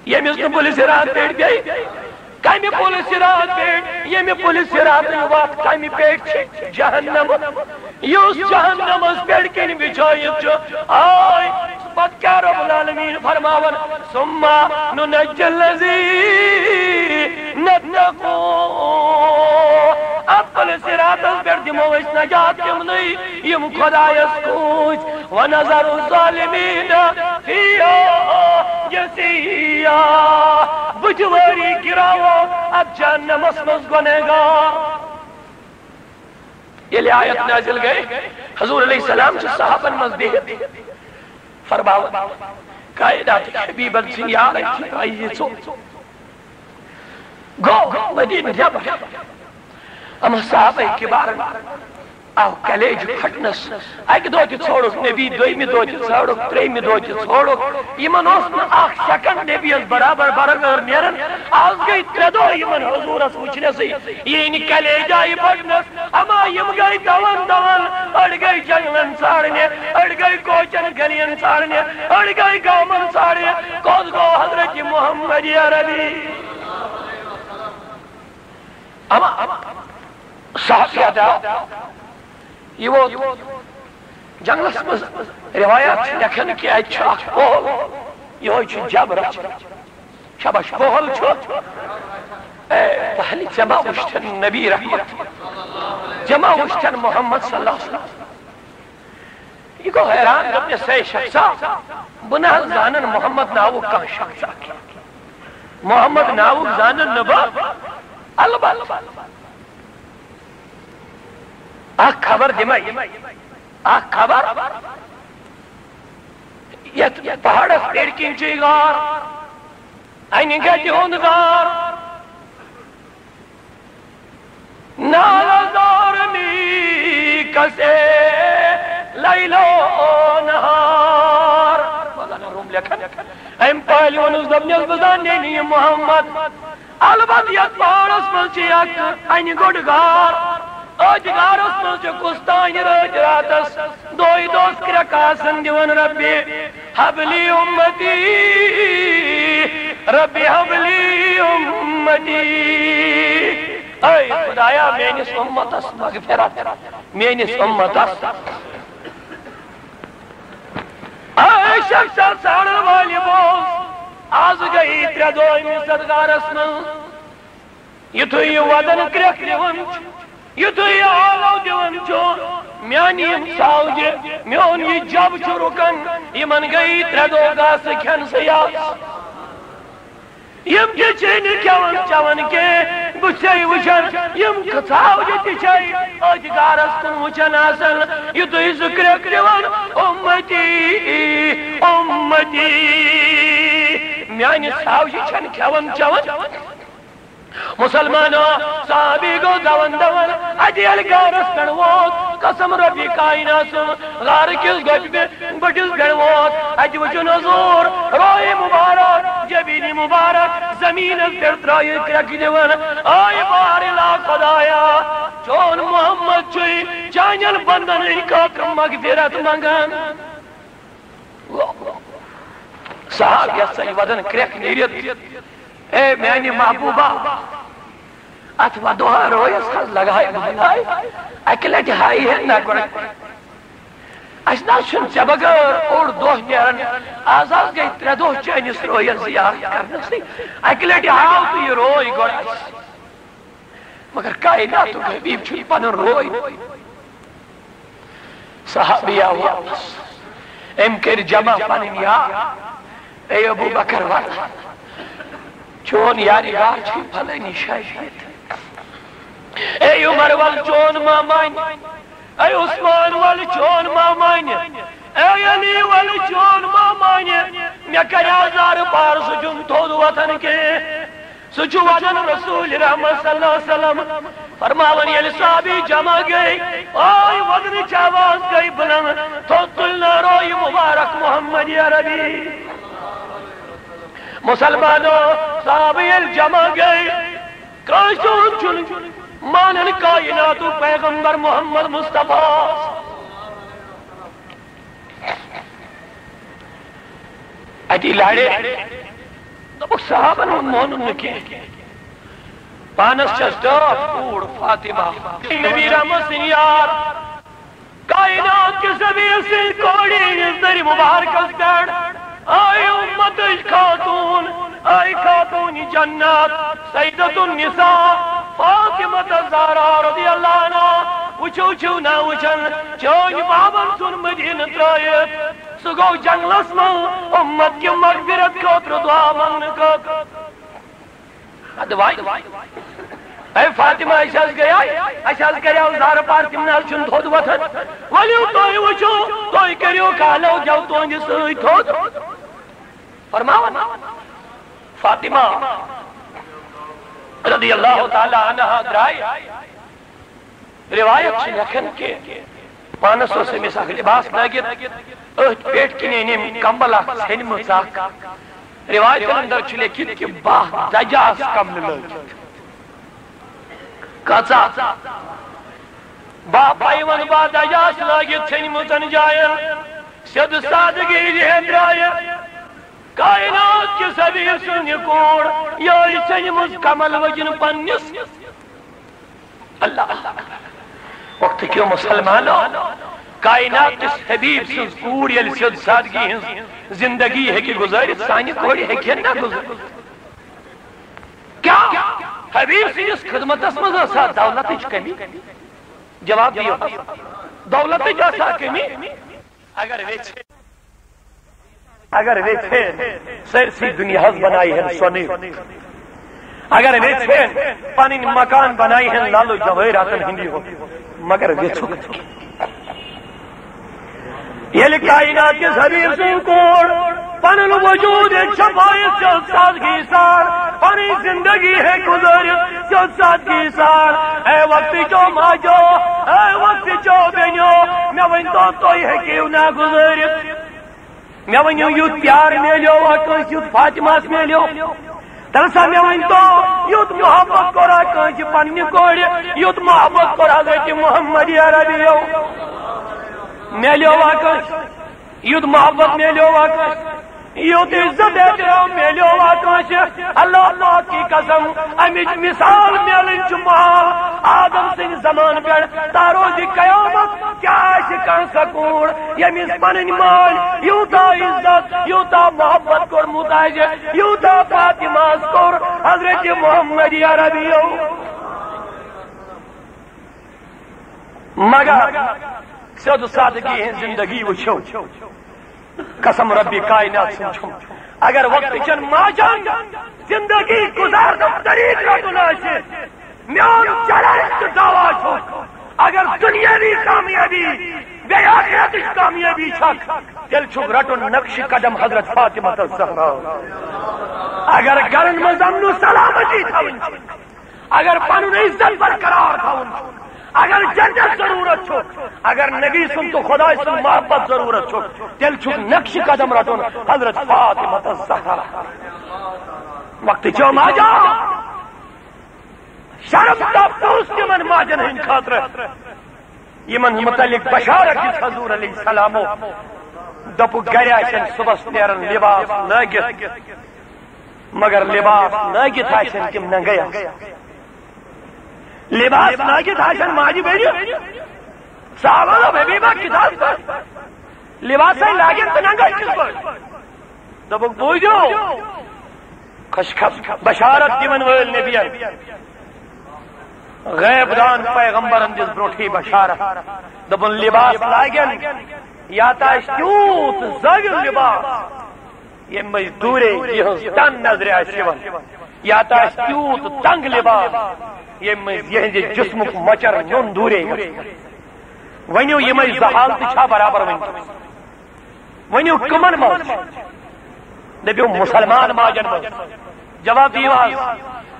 ییٚمِس نہٕ پُلہِ صراط پیٚٹھۍ پیٚیہِ۔ کمہِ پُلہِ صراط پیٚٹھۍ؟ ییٚمہِ پُلہِ صراطٕچ وتھ کمہِ پیٚٹھۍ چھِ؟ جہنم۔ یُس جہنمس پٮ۪ٹھ کِنۍ بِچھٲیِتھ چھُ، آے، پتہٕ کیٛاہ رب العالمین فرماوان؟ ثم ننجي الذين اتقوا۔ اتھ پُلہِ صراطس پٮ۪ٹھ دِمو أسۍ نجات تِمنٕے یِم خۄدایس کھوٗژۍ۔ ونذر الظالمين فيها جثيا۔ بُتھِ وٲری گِراوو اتھ جہنمس منٛز گۄنہگار۔ ییٚلہِ آیت نازل گٔے، حضور علیہ السلام چھِ صحابن منٛز بِہِتھ فرماوان، کائناتٕکۍ حبیبن سٕنٛدۍ یارن چھِ تۄہہِ یہِ ژوٚپ۔ گوٚو مدینہٕ نٮ۪بر۔ اما صحابہ کبارن آو کلیج پھٹنس۔ اکہِ دۄہ تہِ ژھانڈُکھ نبی، دوٚیمہِ دۄہ تہِ ژھانڈُکھ، ترٛیٚیمہِ دۄہ تہِ ژھانڈُکھ۔ یِمن اوس نہٕ اکھ سیکنڈ نبی یس برابر برابر نیران۔ آز گٔے ترٛےٚ دۄہ یِمن حضورس وٕچھنسٕے، یہِ یِنہٕ کلیج آیہِ پھٹنس۔ اما یِم گٔے دوان دوان، أڑۍ گٔے جنگلن ژھانڈنہِ، أڑۍ گٔے کوچن گلین ژھانڈنہِ، أڑۍ گٔے گامن ژھانڈنہِ۔ کوٚت گوٚو حضرت محمد عربی؟ اما صحابی ادا، یہِ ووت جنگلس منٛز۔ روایات چھِ لیکھان کہِ اتہِ چھُ اکھ پۄہل، یِہوٚے چھُ جبل۔ شاباش، پۄہل چھُ۔ اے پہلہِ، ژےٚ ما وُچھتھن نبی رحمت؟ ژےٚ ما وُچھتھن محمد صلی اللہ علیہ وسلم؟ یہِ گوٚو حیران، دوٚپنَس، ہے شخصا، بہٕ نہ حظ زانن محمد ناوُک کانٛہہ شخصا۔ محمد ناوُک زانن نہٕ بہٕ۔ البتہ اکھ خبر دِمے، اکھ خبر، یتھ پہاڑس پیٹھ کِنۍ چھُ یہِ غار، انہِ گٹہِ ہُنٛد غار۔ نالہ زار می کسے لیل و نہار۔ ییٚلہِ ووٚنُس، دوٚپنس، بہٕ زانہٕ نہٕ یہِ محمد۔ البتہٕ یتھ پہاڑس منٛز چھِ اکھ انہِ گوٚٹ غار۔ أتھۍ غارس منٛز چھُ کُس تانۍ رٲتۍ راتس دۄہے دۄہس کرٛٮ۪کہٕ آسان دِوان، ربِ حبلی امتی، ربِ حبلی امتی۔ اے خدایا، میٲنِس امتس مغفرت، میٲنِس امتس۔ اے شخصا ژھانڈن والہِ، بوز، از گٔیی ترٛےٚ دۄہ أمِس اتھ غارس منٛز۔ یُتھُے یہِ ودن کرٛٮ۪کھ دِوان چھُ، یُتھُے یہِ آلو دِوان چھُ، میانہِ یِم ژھاوجہِ، میون یہِ جب چھُ رُکان، یِمن گٔیی ترٛےٚ دۄہ گاسہٕ کھٮ۪نسٕے یَس۔ یِم تہِ چھِ نہٕ کھٮ۪وان چٮ۪وان کینٛہہ۔ بہٕ چھُسے وٕچھان، یِم ژھاوجہِ تہِ چھے أتھۍ غارس کُن وٕچھان آسان، یُتھُے سُہ کرٛٮ۪کھ دِوان، "اُمتی، اُمتی"۔ میانہِ ژھاوجہِ چھَنہٕ کھٮ۪وان چٮ۪وان۔ مُسلمانو، صحابی گوٚو دَوان دَوان، اَتہِ ییٚلہِ غارس پٮ۪ٹھ ووت، قسم رۄبِ کائنات سُنٛد، غارٕ کِس گۄپہِ بٔٹھِس پٮ۪ٹھ ووت، اَتہِ وُچھُن حضور، روے مُبارک، جبیٖنہِ مُبارک، زٔمیٖنس پٮ۪ٹھ ترٛٲوِتھ کرٛٮ۪کہٕ دِوان، آے بار اِلا خۄدایا، چون محمد چھُے چانٮ۪ن بندن ہٕنٛدِ خٲطرٕ مغفرت منٛگان۔ صحابی یَتھ سۭتۍ وَدَن کرٛٮ۪کھ نیٖرِتھ، اے میٛانہِ محبوٗبہ، اَتھ وَدوہا رویَس حظ لگایہِ بہٕ بَلاے، اَکہِ لَٹہِ ہایی ہے نہ گۄڈٕ۔ اَسہِ نہ حظ چھُنہٕ ژےٚ بغٲر اوٚڑ دۄہ نیران، آز حظ گٔے ترٛےٚ دۄہ چٲنِس رویَس زیارت کرنَسٕے، اَکہِ لَٹہِ ہاو تہٕ یہِ روے گۄڈٕ اَسہِ۔ مگر کائناتُک حبیب چھُنہٕ پنُن روے۔ صحابی آو واپس۔ أمۍ کٔرۍ جمع پنٕنۍ یار۔ اے ابو بکر، وَل، چون یارِ غار چھُ فلٲنی جایہِ۔ اے عمر، وَل، چون ما مانہِ۔ اے عثمان، وَل، چون ما مانہِ۔ اے علی، وَل، چون ما مانہِ۔ مےٚ کریٛاو زارٕ پار، سُہ چھُنہٕ تھوٚد وۄتھان کینٛہہ۔ سُہ چھُ وَدان رسول رحمت صلی اللہ علیہ وسلم۔ فرماوان ییٚلہِ صحابی جمع گٔے، آے وَدنٕچ آواز گٔے بُلند، تھوٚد تُلنہٕ روے مُبارک محمد عربی۔ مُسلمانو، صحابہٕ ییٚلہِ جمع گٔے، کٲنٛسہِ ہُنٛد چھُنہٕ مانان کائناتُک پیغمبر محمد مصطفیٰ۔ اَتی لَڑے۔ دوٚپُکھ، صحابن ہُنٛد مونُن نہٕ کینٛہہ۔ پانس چھَس ٹٲٹھ کوٗر فاطمہ۔ نبی رحمت سٕنٛدۍ یار، کائنات کِس نبی سٕنٛدۍ کورِ ہٕنٛدِس دٔرِ مُبارکس پٮ۪ٹھ۔ آے اُمتٕچ خاتوٗن، آے خاتوٗنِ جنت، سیدۃ النساء فاطمہ الزہرا رضی اللہ عنہا۔ وٕچھِو، چھِو نا وٕچھان، چٲنۍ بابن ژھُن مدیٖنہٕ ترٲیِتھ۔ سُہ گوٚو جنگلس منٛز اُمت کہِ مغفرت خٲطرٕ دعا منٛگنہٕ خٲطرٕ۔ ادٕ وۄنۍ، اے فاطمہ، أسۍ حظ گٔیے، اَسہِ حظ کریٛاو زارٕ پار، تِم نہ حظ چھِنہٕ تھوٚد وۄتھان۔ ؤلِو تُہۍ وٕچھِو، تُہۍ کٔرِو کالو دیو تُہنٛدِ سۭتۍ تھوٚد۔ فرماوان فاطمہ رضی اللہ تعالیٰ عنہا درٛاے۔ روایت چھِ لیکھان کہِ پانس اوس أمِس اکھ لباس لٲگِتھ، أتھۍ پیٹھ کِنۍ أنۍ أمۍ کمبل اکھ ژھیٚنمٕژ اکھ۔ روایتن اندر چھُ لیکھِتھ کہِ باہ دجہِ آسہٕ کملہٕ لٲگِتھ۔ کۭژاہ؟ باہ پایونٛد، باہ دجہِ آسہٕ لٲگِتھ ژھیٚنمٕژن جاین۔ سیوٚد سادگی ہیٚتھ درٛایہِ کائنات کِس حبیب سٕنٛز یہِ کوٗر، یہِ ٲس ژھیٚنمٕژ کمل وجن پننِس۔ اللہ، اللہ۔ وقت کیو مسلمانو، کائنات کِس حبیب سٕنٛز کوٗر ییٚلہِ سیوٚد سادگی ہٕنٛز زندگی ہیٚکہِ گُزٲرِتھ، سانہِ کورِ ہیٚکہِ نہ گُزٲرِتھ؟ کیا حبیب سٕنٛدِس خدمتس منٛز ٲسا دولتٕچ کمی؟ جواب دِیِو۔ دولتٕچ ٲسا کمی؟ اگر ویژھِ اگر ویژھِ ہے سٲرسٕے دُنیاہس بنایہِ ہن سۄنٕے یوت۔ اگر ویژھِ ہے پنٕنۍ مکان بنایہِ ہن لالو جوٲہراتن ہٕنٛدی یوت۔ مگر ویژھُکھ نہٕ کینٛہہ۔ ییٚلہِ کائنات کِس حبیب سٕنٛز کوٗر پنُن وجوٗد ہیٚکہِ چھپٲیِتھ سیوٚد سادگی سان، پنٕنۍ زندگی ہیٚکہِ گُزٲرِتھ سیوٚد سادگی سان۔ اے وقتٕچو ماجو، اے وقتٕچو بیٚنیو، مےٚ ؤنۍتو، تُہۍ ہیٚکِو نا گُزٲرِتھ؟ مےٚ ؤنِو، یُتھ پیار میلیو کٲنٛسہِ، یُتھ فاطمہس میلیو؟ تَلہٕ سا مےٚ ؤنۍ تو، یُتھ محبت کوٚرا کٲنٛسہِ پننہِ کورِ، یُتھ محبت کوٚر حضرت محمد عربیو؟ میلیو کٲنٛسہِ؟ یُتھ محبت میلیو کٲنٛسہِ؟ یُتھ عزت احترام میلیو کٲنٛسہِ؟ اللہ پاک کی قسم، امِچ مثال میلٕنۍ چھُ محال۔ آدم سٕنٛدِ زمانہٕ پٮ۪ٹھ تا روزِ قیامت، کیٛاہ آسہِ کانٛہہ سۄ کوٗر، ییٚمِس پنٕنۍ مٲلۍ یوٗتاہ عزت، یوٗتاہ محبت کوٚرمُت آسہِ، یوٗتاہ فاطمہس کوٚر حضرت محمد عربیو؟ مگر سیوٚد سادگی ہٕنٛز زندگی وٕچھو۔ قسم ربِ کائنات سُنٛد چھُم، اگر وقتہٕ چٮ۪ن ماجن زندگی گُزارنُک طریٖقہٕ رَٹُن آسہِ، میون چیلنج تہٕ دعویٰ چھُ، اگر دُنیاوی کامیٲبی بیٚیہِ آخرتٕچ کامیٲبی چھکھ، تیٚلہِ چھُکھ رَٹُن نقش قدم حضرت فاطمہ الزہرا۔ اگر گرن منٛز امن و سلامتی تھاوٕنۍ چھِ، اگر پنُن عزت برقرار تھاوُن چھُ، اگر جنت ضرورت چھُ، اگر نبی سُنٛد تہٕ خداے سُنٛد محبت ضرورت چھُ، تیٚلہِ چھُکھ نقش قدم رَٹُن حضرت فاطمہ الزہرا۔ وقتہٕ چٮ۪و ماجا، شرم تہٕ افسوس تِمن ماجن ہٕنٛدِ خٲطرٕ، یِمن متعلق بشارت دِژ حضور علیہ السلامو۔ دوٚپُکھ، گرِ آسن صُبحس نیران لباس لٲگِتھ، مگر لباس لٲگِتھ آسن تِم ننگے آسان۔ لباس لٲگِتھ آسن ماجہِ بیٚنہِ۔ صحابہ دوٚپ، حبیبہ، کِتھ حظ پٲٹھۍ؟ لباسے لاگن تہٕ ننگے کِتھ پٲٹھۍ؟ دوٚپُکھ، بوٗزِو، خوشخبر، بشارت دِوَن وٲلۍ نبیَن، غیب دان پیغمبرن دِژ برونٹھٕے بشارت۔ دوٚپُن، لباس لاگن، یا تہٕ آسہِ تیوٗت زٲویُل لباس، ییٚمہِ مٔنٛزۍ دوٗرے یِہٕنٛز تن نظرِ آسہِ یِوان، یا تہٕ آسہِ تیوٗت تنگ لباس، ییٚمہِ مٔنٛزۍ یِہٕنٛزِ جسمُک مۄچر نیوٚن دوٗرے گژھِ۔ ؤنِو، یِمے زٕ حالتہٕ چھا برابر وٕنکیٚس؟ ؤنِو، کٕمن منٛز چھِ؟ دٔپِو، مُسلمان ماجن منٛز۔ جواب دِیِو حظ۔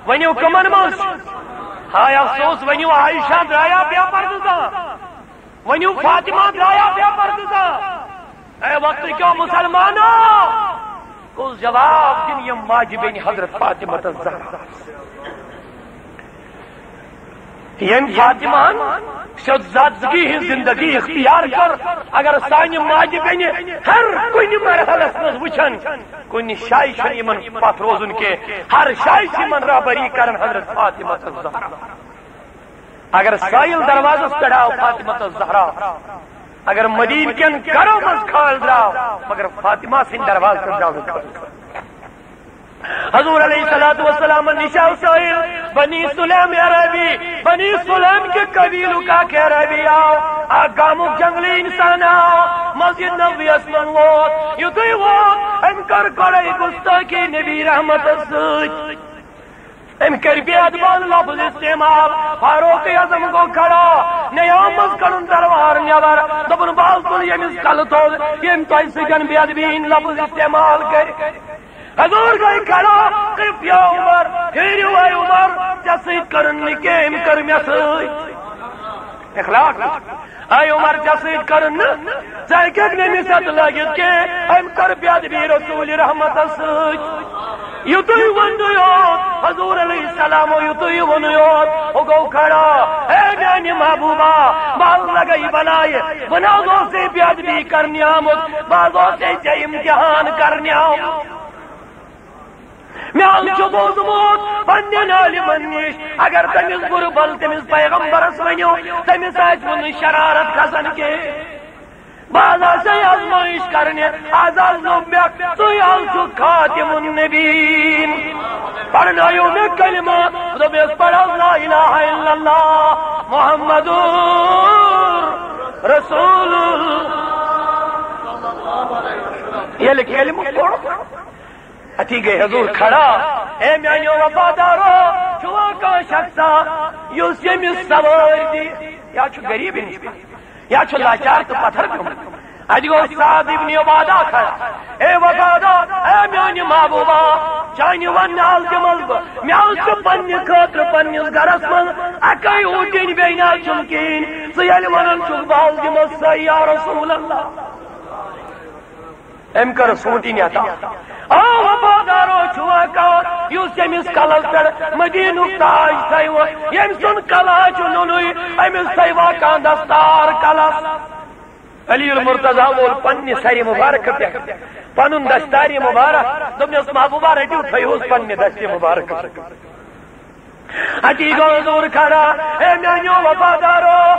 ؤنِو، کٕمن منٛز چھِ؟ ہاے افسوس، ؤنِو، عائشہ درٛایا بے پردٕ زانٛہہ؟ ؤنِو، فاطمہ درٛایا بے پردٕ زانٛہہ؟ اے وقتہٕ کیو مُسلمانو، کُس جواب دِن یِم ماجہِ بیٚنہِ حضرت فاطمہ الزہرا؟ ییٚمۍ فاطمہن سیوٚد سادگی ہٕنٛز زندگی اختیار کٔر، اگر سانہِ ماجہِ بیٚنہِ ہر کُنہِ مرحلس منٛز وٕچھن، کُنہِ جایہِ چھُنہٕ یِمن پتھ روزُن کینٛہہ، ہر جایہِ چھِ یِمن رہبری کران حضرت فاطمہ الزہرا۔ اگر سٲیِل دروازس پٮ۪ٹھ آو فاطمہ الزہرا، اگر مدیٖنہٕ کٮ۪ن گرو منٛز کھال درٛاو، مگر فاطمہ سٕنٛدِ دروازٕ پٮ۪ٹھ درٛاو نہٕ کھال۔ حضور علیہ الصلوۃ والسلام نِش آو سٲیِل، بنی سلیم عربی، بنی سلیم کہِ قبیلُک اکھ عربی آو، اکھ گامُک جنگلی انسان آو، مسجد نبویس منٛز ووت۔ یُتھُے ووت، أمۍ کٔر گۄڈَے گُستٲخی نبی رحمتس سۭتۍ۔ أمۍ کٔرۍ بے ادبانہٕ لفظ استعمال۔ فاروق اعظم گوٚو کھڑا، نیامس کڑُن تلوار نٮ۪بر، دوٚپُن، بہٕ حظ تُلہٕ ییٚمِس کلہٕ تھوٚد، ییٚمۍ تۄہہِ سۭتۍ بے ادبی ہٕنٛدۍ لفظ استعمال کٔرۍ۔ حضور گٔے کھڑا، قف یا عمر، پھیرِو اے عمر، ژےٚ سۭتۍ کٔرٕن نہٕ کینٛہہ، أمۍ کٔر مےٚ سۭتۍ۔ اخلاق۔ اے عمر، ژےٚ سۭتۍ کٔرٕن نہٕ، ژٕ ہیٚککھ نہٕ أمِس اَتھٕ لٲگِتھ کینٛہہ۔ أمۍ کٔر بے ادبی رسول رحمتس سۭتۍ۔ یُتُے ووٚنُے یوت حضور علیہ السلامو، یُتُے ووٚنُے یوت، ہُہ گوٚو کھڑا۔ اے میانہِ محبوبہ، بہٕ حظ لگے بلایہِ، بہٕ نہ حظ اوسُے بے ادبی کرنہِ آمُت، بہٕ حظ اوسُے ژےٚ امتحان کرنہِ آمُت۔ مےٚ حظ چھُ بوٗزمُت پننٮ۪ن عالمن نِش، اگر تٔمِس بُرٕ بل تٔمِس پیغمبرس ؤنِو، تٔمِس آسہِ وُنہِ شرارت کھسان کینٛہہ۔ بہٕ حظ آسے آزمٲیِش کرنہِ، از حظ دوٚپ مےٚ، ژٕے حظ چھُکھ خاتم النبیٖن۔ پرنٲیِو مےٚ کلمہٕ، دوٚپمَس، پَر حظ لا الہ الا اللہ محمد رسول اللہ۔ ییٚلہِ کلمہٕ پوٚر، اتی گٔے حضور کھڑا، اے میانیو وفادارو، چھُوا کانٛہہ شخصا یُس ییٚمِس سوٲرۍ دِیہِ؟ یا چھُ غریٖب انسان، یا چھُ لاچار تہٕ پتھر پیوٚمُت۔ اتہِ گوٚو سعد ابن عبادہ کھڑا، اے وفادار، اے میانہِ محبوبہ، چانہِ وننہٕ حظ دِمس بہٕ، مےٚ حظ چھُ پننہِ خٲطرٕ پننِس گرس منٛز اکے اوٗنٹِنۍ، بیٚیہِ نہ حظ چھُم کِہیٖنۍ، ژٕ ییٚلہِ ونان چھُکھ بہٕ حظ دِمس سۄے یا رسول اللہ۔ أمۍ کٔر سونٛٹِنۍ عطا۔ آ وفادارو، چھُوا کانٛہہ یُس أمِس کلس پٮ۪ٹھ مدیٖنُک تاج تھٲیوٕ؟ ییٚمۍ سُنٛد کلہٕ چھُ نوٚنُے، أمِس تھٲیوا کانٛہہ دستار کلس؟ علی المرتضیٰ وول پننہِ سرِ مبارکہٕ پٮ۪ٹھ پنُن دستارِ مبارک، دوٚپنس، محبوبہ، رٔٹِو، تھٲیوس پننہِ دستِ مبارکہٕ۔ اتی گوٚو حضور کھڑا، اے میانیو وفادارو،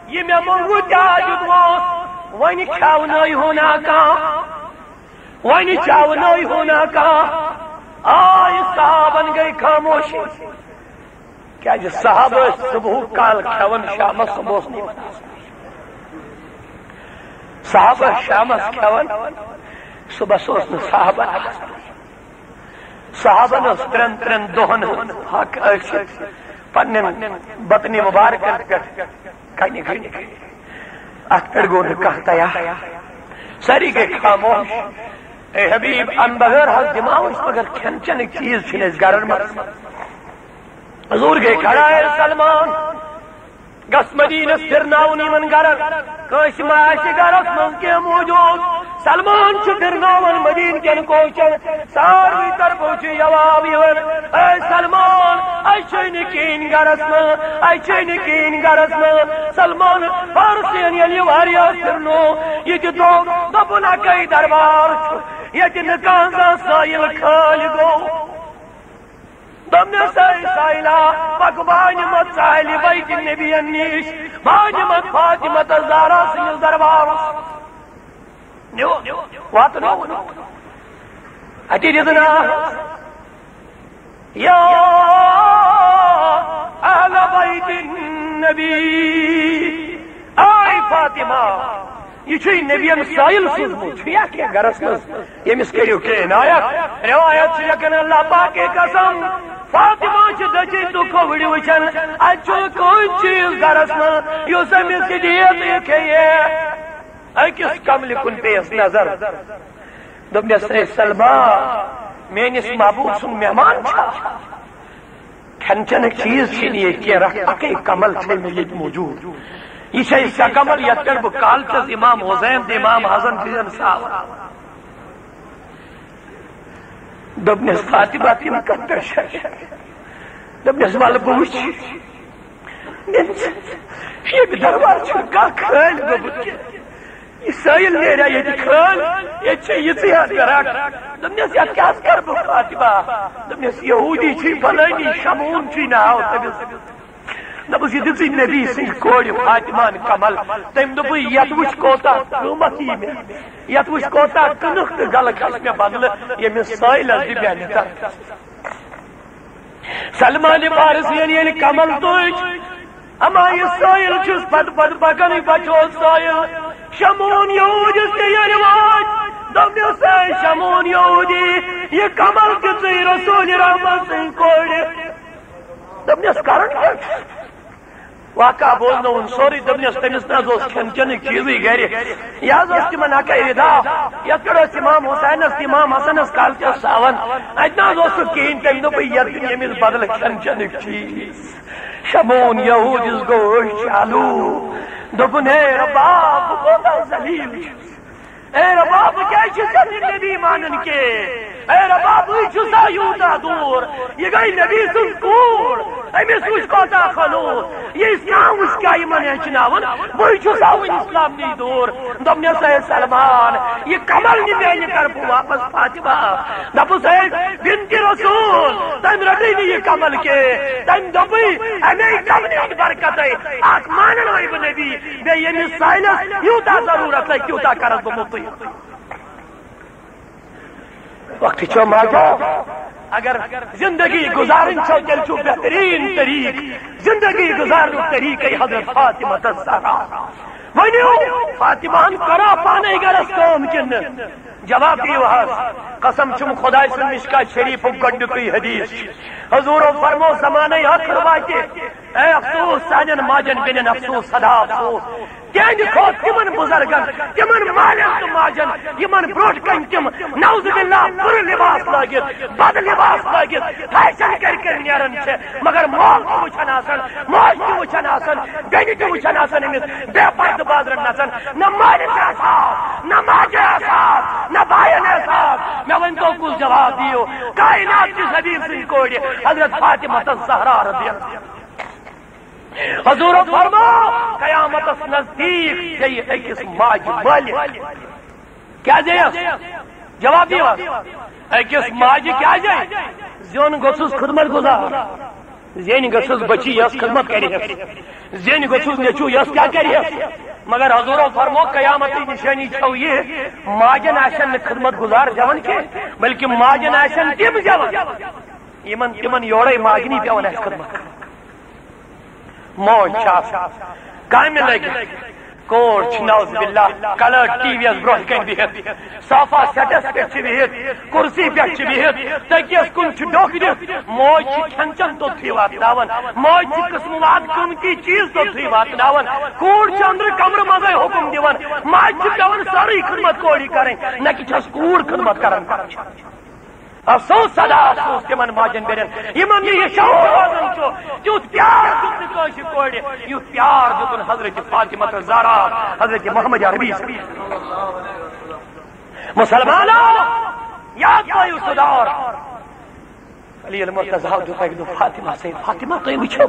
یہِ مےٚ موٚنگوٗ تہِ آز دیُتموس، وۄنۍ کھیاونٲے ہو نا کانٛہہ، وۄنۍ کھیاونٲے ہو نا کانٛہہ۔ آے صحابن گٔے خاموشی، کیازِ صحابہٕ ٲسۍ صبحُک کال کھٮ۪وان شامس، صبحس نہٕ یِوان آسنٕے۔ صحابہٕ ٲسۍ شامس کھٮ۪وان، صبحس اوس نہٕ صحابن آسنٕے۔ صحابن ٲس ترٛٮ۪ن ترٛٮ۪ن دۄہن ہُنٛد حق ٲسِتھ پننٮ۪ن بطنِ مبارکن پٮ۪ٹھ کنہِ گٔنڈِتھ۔ اتھ پٮ۪ٹھ گوٚو نہٕ کانٛہہ تیار۔ سٲری گٔے خاموش۔ اے حبیب، امہِ بغٲر حظ دِماو أسۍ، مگر کھٮ۪ن چٮ۪نٕکۍ چیٖز چھِنہٕ أسۍ گرن منٛز۔ حضور گٔے کھڑا، اے سلمان، گژھ مدیٖنس پھرناوُن یِمن گرن۔ کٲنٛسہِ ما آسہِ گرس منٛز کینٛہہ موٗجوٗد؟ سلمان چھُ پھرناوان مدیٖنہٕ کٮ۪ن کوچن، ساروٕے طرفو چھُ جواب یِوان، اے سلمان، اَسہِ چھے نہٕ کِہیٖنۍ گرس منٛز، اَسہِ چھے نہٕ کِہیٖنۍ گرس منٛز۔ سلمان فارسین ییٚلہِ یہِ واریاہ پھرنو، یہِ تہِ دوٚپ، دوٚپُن، اَکے دربار چھُ، ییٚتہِ نہٕ کانٛہہ زانٛہہ سٲیِل خٲلۍ گوٚو۔ دوٚپنس، اے سائلہ، پکھ بہٕ انمہ ژٕ اہلِ بیتِ نبین نِش، بہٕ انمہ فاطمہ الزہرا سٕنٛدِس دربارس۔ نیوٗ، واتنووُن۔ اتی دِژٕن آواز، یا اہل بیتِ النبی، اے فاطمہ، یہِ چھُے نبین سائل سوٗزمُت، چھُ یا کینٛہہ گرس منٛز؟ ییٚمِس کٔرِو کینٛہہ عنایت۔ روایت چھِ لیکھان، اللہ پاکے قسم، فاطمہ چھِ دٔچھِنۍ تہٕ کھووٕرۍ وٕچھان، اَتہِ چھُنہٕ کٕہٕنۍ چیٖز گرس منٛز یُس أمِس یہِ دِیہِ تہٕ یہِ کھیٚیہِ۔ أکِس کملہِ کُن پیٚیَس نظر۔ دوٚپنَس، اے سلما، میٲنِس محبوب سُنٛد مہمان چھا؟ کھٮ۪ن چٮ۪نٕکۍ چیٖز چھِنہٕ ییٚتہِ کینٛہہ، رَٹھ اَکٕے کمل چھے مےٚ ییٚتہِ موٗجوٗد۔ یہِ چھے سۄ کمل یَتھ پٮ۪ٹھ بہٕ کالہٕ چھَس امام حسین تہٕ امام حسن چھِ زَن ساوان۔ دوٚپنَس، فاطمہ، تِم کَتھ پٮ۪ٹھ چھَکھ؟ دوٚپنَس، وَلہٕ بہٕ وٕچھِ۔ ییٚمہِ دربار چھُنہٕ کانٛہہ خٲلۍ گوٚمُت کینٛہہ۔ یہِ سٲیِل نیرِ ہا ییٚتہِ خٲلۍ، ییٚتہِ چھِ یِژٕے ہَتھ رَٹھ۔ دوٚپنَس، یَتھ کیٛاہ حظ کَرٕ بہٕ فاطمہ؟ دوٚپنَس، یہوٗدی چھُے، فلٲنی شمعون چھُے ناو تٔمِس۔ دوٚپُس، یہِ دِژٕے نبی سٕنٛدِ کورِ فاطمہ ہن کمل۔ تٔمۍ دوٚپُے، یَتھ وٕچھ کوتاہ قۭمتھ یی مےٚ، یَتھ وٕچھ کوتاہ کٕنٕکھ تہٕ غلہٕ کھسہِ مےٚ بدلہٕ، ییٚمِس سٲیلَس دِ میٛانہِ طرفہٕ۔ سلمان فارسی ییٚلہِ، ییٚلہِ کمل تُج، اما یہِ سٲیِل چھُس پتہٕ پتہٕ پکان، یہِ بچوو سٲیِل۔ شمعون یہوٗدِس تہِ یہِ رِواج۔ دوٚپنَس، اے شمعون یہوٗدی، یہِ کمل دِژٕے رسول رحمت سٕنٛدِ کورِ۔ دوٚپنَس، کران کیٛاہ چھُ؟ واقعہ بوزنووُن سورُے۔ دوٚپنَس، تٔمِس نہ حظ اوس کھٮ۪ن چٮ۪نٕکۍ چیٖزٕے گرِ۔ یہِ حظ اوس تِمن اَکَے رِدا، یَتھ پٮ۪ٹھ ٲسۍ امام حسینس تہٕ امام حسنس کالہٕ تہِ ٲسۍ ساوان۔ اَتہِ نہ حظ اوس سُہ کِہیٖنۍ۔ تٔمۍ دوٚپُے، یَتھ دِن ییٚمِس بدلہٕ کھٮ۪ن چٮ۪نٕکۍ چیٖز۔ شمعون یہوٗدِس گوٚو أچھ آلوٗ۔ دوٚپُن، اے ربا، بہٕ کوٗتاہ ذلیٖل چھُس۔ اے ربا، بہٕ کیٛازِ چھُس ژےٚ نہٕ نبی مانان کینٛہہ؟ اے ربا، بٕے چھُسا یوٗتاہ دوٗر؟ یہِ گٔے نبی سٕنٛز کوٗر۔ أمِس وٕچھ کوتاہ خلوٗص۔ یہِ اسلام وٕچھ کیٛاہ یِمن ہیٚچھناوان؟ بٕے چھُسا وۄنۍ اسلام نِش دوٗر؟ دوٚپنَس، اے سلمان، یہِ کمل نہِ میٛانہِ طرفہٕ واپس فاطمہ۔ دوٚپُس، اے بنتِ رسول، تٔمۍ رٔٹٕے نہٕ یہِ کمل کینٛہہ۔ تٔمۍ دوٚپُے، اَمے کملہِ ہٕنٛدِ برکتَے اکھ مانن وٲے بہٕ نبی۔ بیٚیہِ ییٚمِس سٲیلَس یوٗتاہ ضروٗرت لگہِ، تیوٗتاہ کرس بہٕ مُفتی۔ وقت چھو ماجا، اگر زندگی گزارٕنۍ چھو، تیٚلہِ چھُو بہتریٖن طریٖق زندگی گزارنُک طریٖقے حضرت فاطمہ الزہرا۔ ؤنِو، فاطمہ ہن کٔرا پانے گرس کٲم کِنہٕ؟ جواب دِیِو حظ۔ قسم چھُم خداے سُنٛد، مشکات شریفُک گۄڈنیُکُے حدیث چھُ۔ حضورو فرمو، زمانَے ٲخر واتہِ۔ اے افسوس سانٮ۪ن ماجن بیٚنٮ۪ن، افسوس، سدا افسوس۔ تِہنٛدِ کھۄتہٕ تِمن بُزرگن، تِمن مالٮ۪ن تہٕ ماجن، یِمن برٛونٛٹھ کنہِ تِم، نعوذ باللہ، بُرٕ لباس لٲگِتھ، بد لباس لٲگِتھ، فیشن کٔرۍ کٔرۍ نیران چھِ، مگر مول تہِ وٕچھان آسان، موج تہِ وٕچھان آسان، بیٚنہِ تہِ وٕچھان آسان أمِس بے پردٕ بازرن نژان۔ نہ مالِس آسہٕ ہاو، نہ ماجہِ آسہٕ ہاو، نہ آیا نہ صاحب، مےٚ ؤنۍ تو کُس جواب دِیو؟ کائنات کِس حبیب سٕنٛدِ کورِ حضرت فاطمہ الزہرا رضی اللہ عنہا۔ حضورو فرمو، قیامتس نزدیٖک چھےٚ یہِ أکِس ماجہِ مٲلِس۔ کیٛازِ یَس؟ جواب دِیو۔ أکِس ماجہِ کیٛازِ؟ زیُن گوٚژھُس خدمت گزار، زیٚنۍ گٔژھٕس بچی یۄس خدمت کرِ ہٮ۪س، زیٚنۍ گٔژھٕس نیٚچو یۄس کیٛاہ کرِ ہٮ۪س۔ مگر حضورو فرمو، قیامتٕچ نشٲنی چھو یہِ، ماجن آسن نہٕ خدمت گزار زٮ۪وان کینٛہہ، بلکہ ماجن آسن تِم زٮ۪وان، یِمن، تِمن یورے ماجنی پٮ۪وان آسہِ خدمت کرٕنۍ۔ موج چھِ آسان کامہِ لٔگِتھ۔ کوٗر چھِ نعوذ باللہ کلر ٹی وی یَس برونٛہہ کنہِ بِہِتھ، صوفا سیٹس پٮ۪ٹھ چھِ بِہِتھ، کُرسی پٮ۪ٹھ چھِ بِہِتھ، تٔکیَس کُن چھِ ڈوٚکھ دِتھ۔ موج چھِ کھٮ۪ن چٮ۪ن توٚتھُے واتناوان، موج چھِ قٕسمہٕ واد قۭمتی چیٖز توٚتھُے واتناوان۔ کوٗر چھِ أنٛدرٕ کمرٕ منٛزَے حُکُم دِوان، ماجہِ چھِ پٮ۪وان سٲرٕے خدمت کورِ کرٕنۍ، نہ کہِ چھَس کوٗر خدمت کران۔ افسوس، سدا افسوس تِمن ماجن بیٚنٮ۪ن، یِمن نہٕ یہِ شعور روزان چھُ، تیُتھ پیار دیُت نہٕ کٲنٛسہِ کورِ، یُتھ پیار دیُتُن حضرت فاطمہ تہٕ زہرا، حضرت محمد عربی۔ مسلمانو، یاد تھٲیِو سُہ دور۔ علی المرتضیٰ دوٚپ اَکہِ دۄہ فاطمہ سٕے، فاطمہ، تُہۍ وٕچھِو،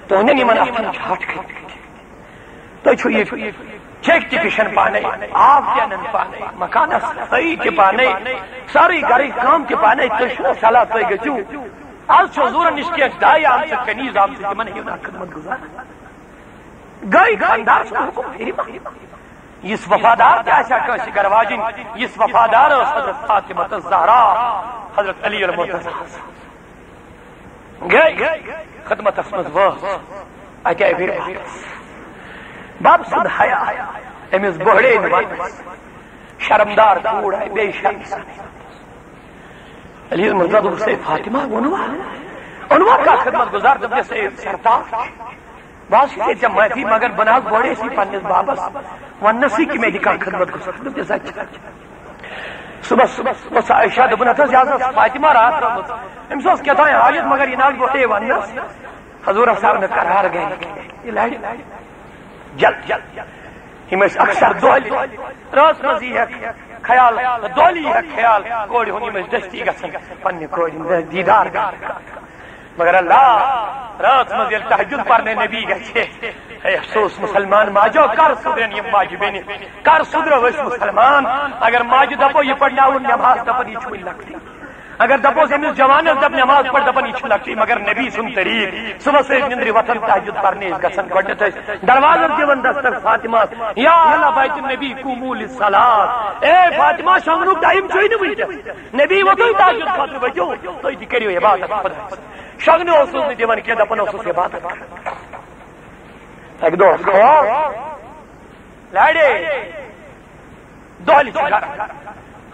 تُہٕنٛدٮ۪ن یِمن اَتھن چھِ ہَٹھ کھٔتۍ۔ تُہۍ چھِو یہِ چیٚکۍ تہِ کِشن پانے، آب تہِ اَنان پانے، مکانس صفٲیی تہِ پانے، سٲرٕے گرٕچ کٲم تہِ پانے۔ تُہۍ چھِو نہ صلاح، تُہۍ گٔژھِو۔ از چھُ حضوٗرن نِش کینٛہہ دایہِ آمژٕ، کنیز آمژٕ، تِمن ہیٚیِو نہٕ خدمت گزار۔ گٔے خاندار سُنٛد حُکُم پھِرِ ما؟ یُس وفادار تہِ آسہِ ہا کٲنٛسہِ گرٕ واجِنۍ، یُس وفادار ٲس حضرت فاطمہ تہٕ زہرا، حضرت علی المرتضیٰ۔ گٔے خدمتس منٛز وٲژ۔ اَتہِ آیہِ وِرِ واپس۔ بب سُنٛد حیا أمِس بۄہڑے نہٕ وننس۔ شرمدار کوٗر آیہِ بے شرمی سان۔ علی مرزا دوٚپُس، "اے فاطمہ، ووٚنوا؟ اوٚنوا کانٛہہ خدمت گزار؟" دوٚپنس، "اے سردار، بہٕ حظ چھُس ژےٚ معٲفی، مگر بہٕ نہٕ حظ بۄہڑے سی پننِس بابس وننسٕے کہِ مےٚ دِ کانٛہہ خدمت گزار۔" دوٚپنس، "اچھا۔" صبحس، صبحس اوس عائشہ دوٚپُن، ہتہٕ حظ، یہِ حظ ٲس فاطمہ راتھ ترٲومٕژ۔ أمِس اوس کیٛاہ تام حاجت، مگر یہِ نہ حظ وۄتھے وننس۔ حضور صاحب نہٕ قرار گٔے۔ یہِ لڑِ۔ جل، جل۔ یِم ٲسۍ اکثر دۄہلہِ۔ رٲژ منٛز یی ہا خیال، دۄہلہِ یی ہا خیال، کورِ ہُنٛد یِم ٲسۍ دٔستی گژھان پننہِ کورِ ہُنٛد دیٖدار کرنہِ۔ مگر اللہ، رٲژ منٛز ییٚلہِ تہجد پرنہِ نبی گژھِ ہے، اے افسوس مسلمان ماجو، کر سُدرن یِم ماجہِ بیٚنہِ، کر سُدرو أسۍ مسلمان؟ اگر ماجہِ دپو یہِ پرناوُن نماز، دپان یہِ چھُ وُنہِ لۄکٹٕے۔ اگر دپوس أمِس جوانس دپ نماز پرِ، دپان یہِ چھُ لۄکٹٕے۔ مگر نبی سُنٛد طریٖق، صبحس ٲسۍ نِندرِ وۄتھان، تہجد پرنہِ ٲسۍ گژھان، گۄڈٕنٮ۪تھ ٲسۍ دروازس دِوان دستک فاطمہ، یا اہل بیت النبی قوموا للصلاۃ، اے فاطمہ، شۄنٛگنُک ٹایم چھُے نہٕ وٕنکیٚس۔ نبی ووتُے تہجد خٲطرٕ، ؤتھِو، تُہۍ تہِ کٔرِو عبادت خۄدایَس۔ شۄنٛگنہٕ اوسُس نہٕ دِوان کینٛہہ، دَپان اوسُس عبادت کر۔ اَکہِ دۄہ اوس خواب، لَرے، دۄہلہِ چھُ گَرٕ۔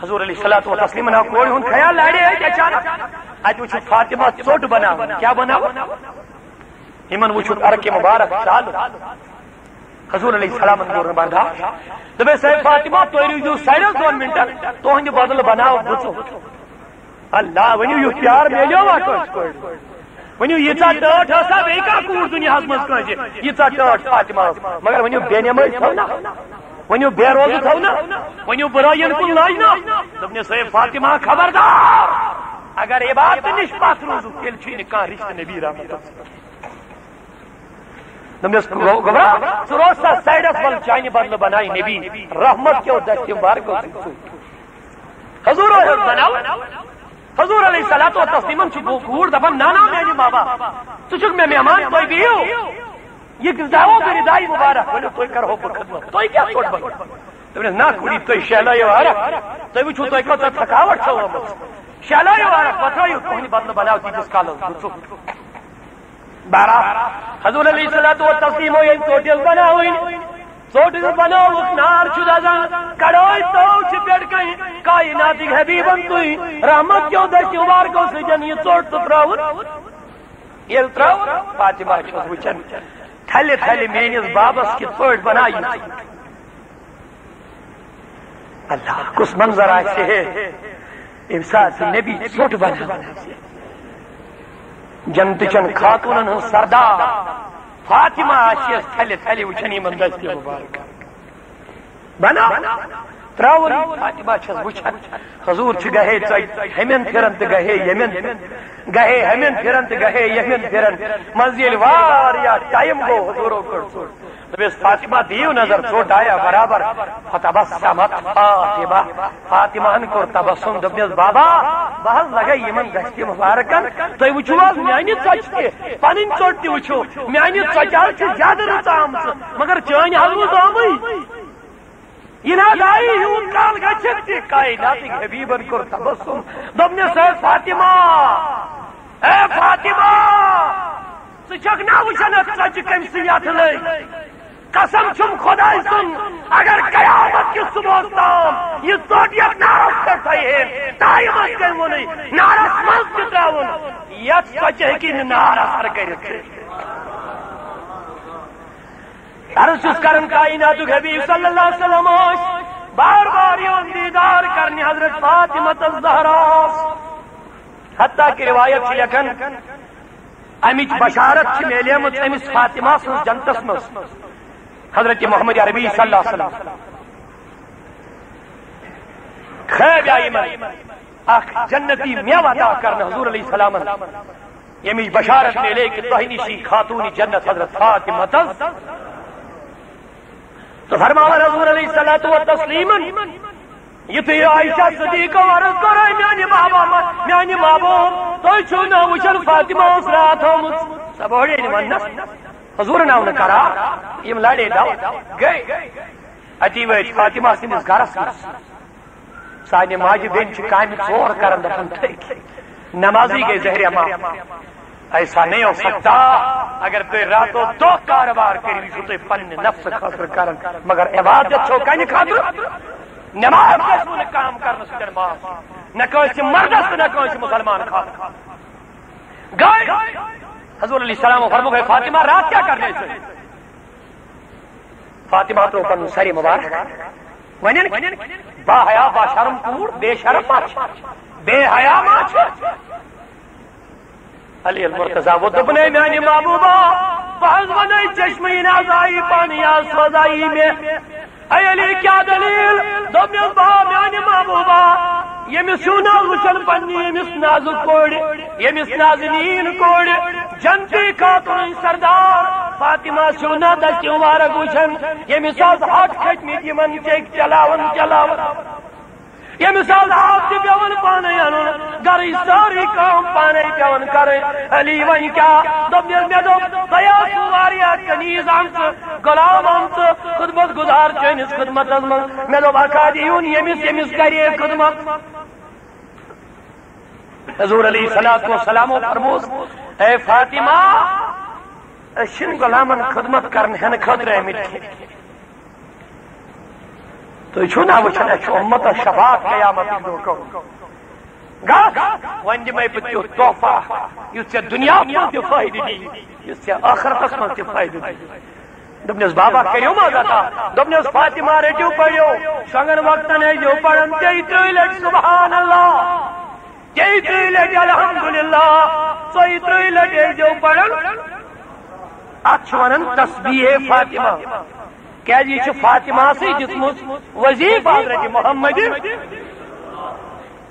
حضور علیہ الصلوۃ والتسلیم آو کورِ ہُنٛد خیال، لَرے أتۍ اچانک۔ اَتہِ وٕچھُکھ فاطمہ ژوٚٹ بَناوان۔ کیٛاہ بَناوان؟ یِمَن وٕچھُکھ عرقہِ مُبارک ژالُن۔ حضور علیہ السلامن کوٚر نہٕ برداشت۔ دوٚپُن، "ہے فاطمہ، تُہۍ روٗزِو سایڈس دۄن مِنٹن، تُہنٛدِ بدلہٕ بناو بہٕ ژوٚٹ۔" اللہ، ؤنِو، یُتھ پیار میلیوا کٲنٛسہِ کورِ؟ ؤنِو، ییٖژاہ ٹٲٹھ ٲسا بیٚیہِ کانٛہہ کوٗر دُنیاہس منٛز کٲنٛسہِ؟ ییٖژاہ ٹٲٹھ فاطمہ ٲس۔ مگر ؤنِو، بے نمٲز تھٲو نا؟ ؤنِو، بے روزٕ تھٲو نا؟ ؤنِو، بُرٲیِن کُن لٲج نا؟ دوٚپنَس، "ہے فاطمہ، خبردار! اگر عبادتہٕ نِش پتھ روٗزُکھ، تیٚلہِ چھُے نہٕ کانٛہہ رِشتہٕ نبی رحمتس سۭتۍ۔" دوٚپنَس، "گو-، گوٚبرا، ژٕ روز سا سایڈس، وَل چانہِ بدلہٕ بنایہِ نبی رحمت کیو دستہِ مبارکو سۭتۍ ژوٚٹ۔" حضور اوس بناوان۔ حضور علیہ الصلوۃ والتسلیمن چھُ گو-، گوٗر دپان، "نہ، نہ، میانہِ بابا، ژٕ چھُکھ مےٚ مہمان، تُہۍ بِہِو۔ یہِ غذا و غذای مبارک، ؤلِو، تُہۍ کرہو بہٕ خدمت، تُہۍ کیٛاہ ژوٚٹ بنٲوِو؟" دوٚپنَس، "نہ، کُڑی، تُہۍ شہلٲیِو عرق، تُہۍ وٕچھِو، تُہۍ کۭژاہ تھکاوٹ چھو آمٕژ۔ شہلٲیِو عرق، پتہٕ ترٲیِو تُہنٛدِ بدلہٕ بناو تیٖتِس کالس بہٕ ژوٚٹ۔" بہرحال، حضور علیہ الصلوۃ والتسلیم ییٚلہِ ژوٚٹ ییٚلہِ بناوٕنۍ، ژوٚٹ ییٚلہِ بناوُکھ، نار چھُ دزان، کڑٲے تٲو چھِ پٮ۪ٹھ کنہِ، کائناتٕکۍ حبیبن تُہۍ رحمت کیو دستہِ مبارکو سۭتۍ یہِ ژوٚٹ تہٕ ترٲوٕن۔ ییٚلہِ ترٲوٕن، فاطمہ چھَس وٕچھان، تھلہِ تھلہِ میٲنِس بابس کِتھ پٲٹھۍ بنایہِ۔ اللہ، کُس منظر آسہِ ہے، ییٚمہِ ساتہٕ نبی ژوٚٹ بناوان آسہِ۔ جنتٕچن خاتوٗنن ہٕنٛز سردار فاطمہ آسہِ ہس تھلہِ تھلہِ وٕچھان یِمن دستہِ مبارک بناو۔ تراوُن۔ فاطمہ چھس وٕچھان، حضور چھِ گہے ژۄچہِ ہیٚمٮ۪ن پھِران تہٕ گہے ییٚمٮ۪ن پھِران، گہے ہیٚمٮ۪ن پھِران تہٕ گہے ییٚمٮ۪ن پھِران۔ منٛزٕ ییٚلہِ واریاہ ٹایم گوٚو، حضوٗرو کٔڑ ژوٚٹ۔ دوٚپمَس، "فاطمہ، دِیِو نظر، ژوٚٹ آیا برابر؟" فتبسمت فاطمہ، فاطمہ ہن کوٚر تبسم، دوٚپمَس، "بابا، بہٕ حظ لگے یِمن دستہِ مُبارکن، تُہۍ وٕچھِو حظ میانہِ ژۄچہِ تہِ، پنٕنۍ ژوٚٹ تہِ وٕچھِو، میانہِ ژۄچہِ حظ چھِ زیادٕ رٕژ آمژٕ، مگر چٲنۍ حظ روٗز آمٕے۔" یہِ نہ حظ آیی، یوٗت کال گژھِ تہِ۔ کائناتٕکۍ حبیبن کوٚر تبسم، دوٚپنس، "اے فاطمہ، اے فاطمہ، ژٕ چھکھ نا وٕچھان اتھ ژۄچہِ کٔمۍ سٕنٛدۍ اتھٕ لٔگۍ؟ قسم چھُم خۄداے سُنٛد، اگر قیامت کِس صبحس تام یہِ ژوٚٹ یتھ نارس پٮ۪ٹھ تھایہِ ہے، ٹایمس کٔمۍ ووٚنُے، نارس منٛز تہِ ترٛاوُن، یتھ ژۄچہِ ہیٚکہِ نہٕ نار اثر کٔرِتھ۔" عرض چھُس کران، کائناتُک حبیب صلی اللہ علیہ وسلم ٲسۍ بار بار یِوان دیدار کرنہِ حضرت فاطمہ الزہراس۔ حتیٰ کہ روایت چھِ لیکھان، امِچ بشارت چھِ میلیمٕژ أمِس فاطمہ سٕنٛز جنتس منٛز، حضرت محمد عربی صلی اللہ علیہ وسلم۔ خواب آیہِ یِمن اکھ جنتی میوٕ عطا کرنہٕ حضور علیہ السلامن، ییٚمِچ بشارت میلے کہ تۄہہِ نِش یی خاتون جنت حضرت فاطمہ تس۔ تو فرماوان حضور علیہ الصلوۃ والتسلیم، یُتھُے عائشہ صدیقہ عرض کوٚر، "میانہِ بابا، میانہِ بابا، تُہۍ چھِو نا وٕچھان فاطمہ ٲس راتھ آمٕژ؟" سۄ بوڑے نہٕ وننس، حضور ناو نہٕ کران، یِم لڑے دو گٔے۔ اتی وٲتۍ فاطمہ سٕنٛدِس گرس منٛز۔ سانہِ ماجہِ بیٚنہِ چھِ کامہِ ژور کران، دپان، "تھٔکۍ، نمازٕے گٔے زہریا معاف۔" ایسا نہیں ہو سکتا۔ اگر تُہۍ راتو دۄہ کارٕبار کٔرِو، یہِ چھُو تُہۍ پننہِ نفسہٕ خٲطرٕ کران، مگر عبادت چھو کنہِ خٲطرٕ؟ نماز گژھِ نہٕ کام کرنہٕ سۭتۍ معاف، نہ کٲنٛسہِ مردس تہٕ نہ کٲنٛسہِ مسلمان خٲطرٕ۔ گٔے۔ حضور علیہ السلام فرموو، "ہے فاطمہ، رات کیا کرنے سے؟" فاطمہ ترٛوو پنُن سرِ مبارک۔ ونن، با حیا، با شرم کوٗر، بے شرم ما چھِ؟ بے حیا ما چھِ؟ علی المرتضیٰ ووٚن، دوٚپُن، "اے میانہِ محبوبہ، بہٕ حظ ونے چشمہٕ یہِ نہ حظ آیی پانہٕ، یہِ حظ سوزایی مےٚ۔ اے علی، کیٛاہ دٔلیٖل؟" دوٚپنس، "با میانہِ محبوبہ، ییٚمِس ہیوٗ نہ حظ وٕچھن پننہِ، ییٚمِس نازُک کورِ، ییٚمِس نازنیٖن کورِ، جنتی خاتوٗنٕنۍ سردار فاطمہ ہس ہیوٗ نہ دستہِ مبارک وٕچھن، ییٚمِس حظ ہٹ کھٔتۍ مٕتۍ یِمن چیٚکۍ چلاوان چلاوان، ییٚمِس حظ آب تہِ پٮ۪وان پانے انُن، گرٕچ سٲرٕے کٲم پانے پٮ۪وان کرٕنۍ۔ علی، وۄنۍ کیٛاہ؟" دوٚپنس، "مےٚ دوٚپ، تۄہہِ آسوٕ واریاہ کنیز آمژٕ، غلام آمژٕ، خدمت گزار چٲنِس خدمتس منٛز۔ مےٚ دوٚپ، اکھ آدِ یُن، ییٚمِس، ییٚمِس کرِ خدمت۔" حضور علیہ الصلوۃ والسلام فرموس، "اے فاطمہ، أسۍ چھِنہٕ غلامن خدمت کرنہٕ ہٮ۪نہٕ خٲطرٕ آمٕتۍ کینٛہہ۔ تُہۍ چھِو نا وٕچھان، اَسہِ چھُ اُمتس شفاعت قیامتٕکۍ دۄہ کرُن۔ گژھ، وۄنۍ دِمے بہٕ تیُتھ تحفہ، یُتھ ژےٚ دُنیاہس منٛز تہِ فٲیدٕ دی، یُتھ ژےٚ ٲخرتس منٛز تہِ فٲیدٕ دی۔" دوٚپنس، "بابا، کٔرِو ما عطا؟" دوٚپنس، "فاطمہ، رٔٹِو، پٔرِو شۄنٛگن وقتن ٲسۍزیو پران تیٚیہِ ترٛیٚیہِ لٹہِ سبحان اللہ۔" تیٚیہِ ترٛیٚیہِ لٹہِ الحمدللہ، ژۄیہِ ترٛیٚیہِ لٹہِ ٲسۍزیو پران۔ اتھ چھِ ونان تسبیح فاطمہ، کیازِ یہِ چھُ فاطمہ سٕے دیُتمُت وظیفہٕ حضرت محمد۔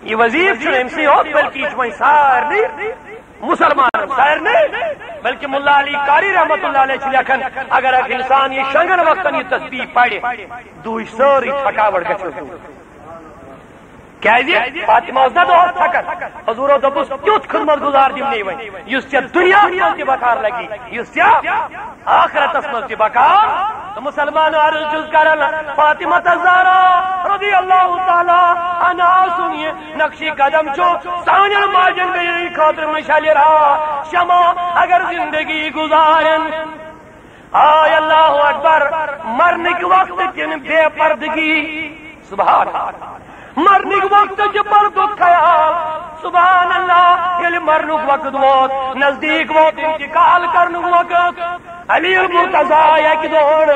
یہِ وظیفہٕ چھُنہٕ أمۍ سٕے یوت، بلکہِ یہِ چھُ وۄنۍ سارنٕے مسلمانن، سارنٕے، بلکہِ ملا علی قاری رحمتہ اللہ علیہ چھُ لیکھان، اگر اکھ انسان یہِ شۄنٛگن وقتن یہِ تسبیح پرِ، دُہٕچ سٲرٕے تھکاوٹ گژھٮ۪س دوٗر۔ کیازِ؟ فاطمہ ٲس نہ دۄہس تھکان۔ حضورو دوٚپُس، "تیُتھ خدمت گزار دِمنے وۄنۍ، یُس ژےٚ دُنیاہس منٛز تہِ بکار لگی، یُس ژےٚ آخرتس منٛز تہِ بکار۔" تہٕ مسلمان عرض چھُس کران، فاطمہ الزہرا رضی اللہ تعالیٰ عنہا سُنٛد یہِ نقشِ قدم چھُ سانٮ۪ن ماجن بیٚنٮ۪ن خٲطرٕ مشعلِ راہ، شمع۔ اگر زندگی گزارن، آے اللہ اکبر، مرنٕکۍ وقتہٕ کِنہٕ بے پردگی؟ سبحان اللہ۔ مرنٕکۍ وقتہٕ چھُ پردُک خیال۔ سبحان اللہ۔ ییٚلہِ مرنُک وقت ووت، نزدیٖک ووت انتقال کرنُک وقت، علی المرتضیٰ آے اکہِ دۄہ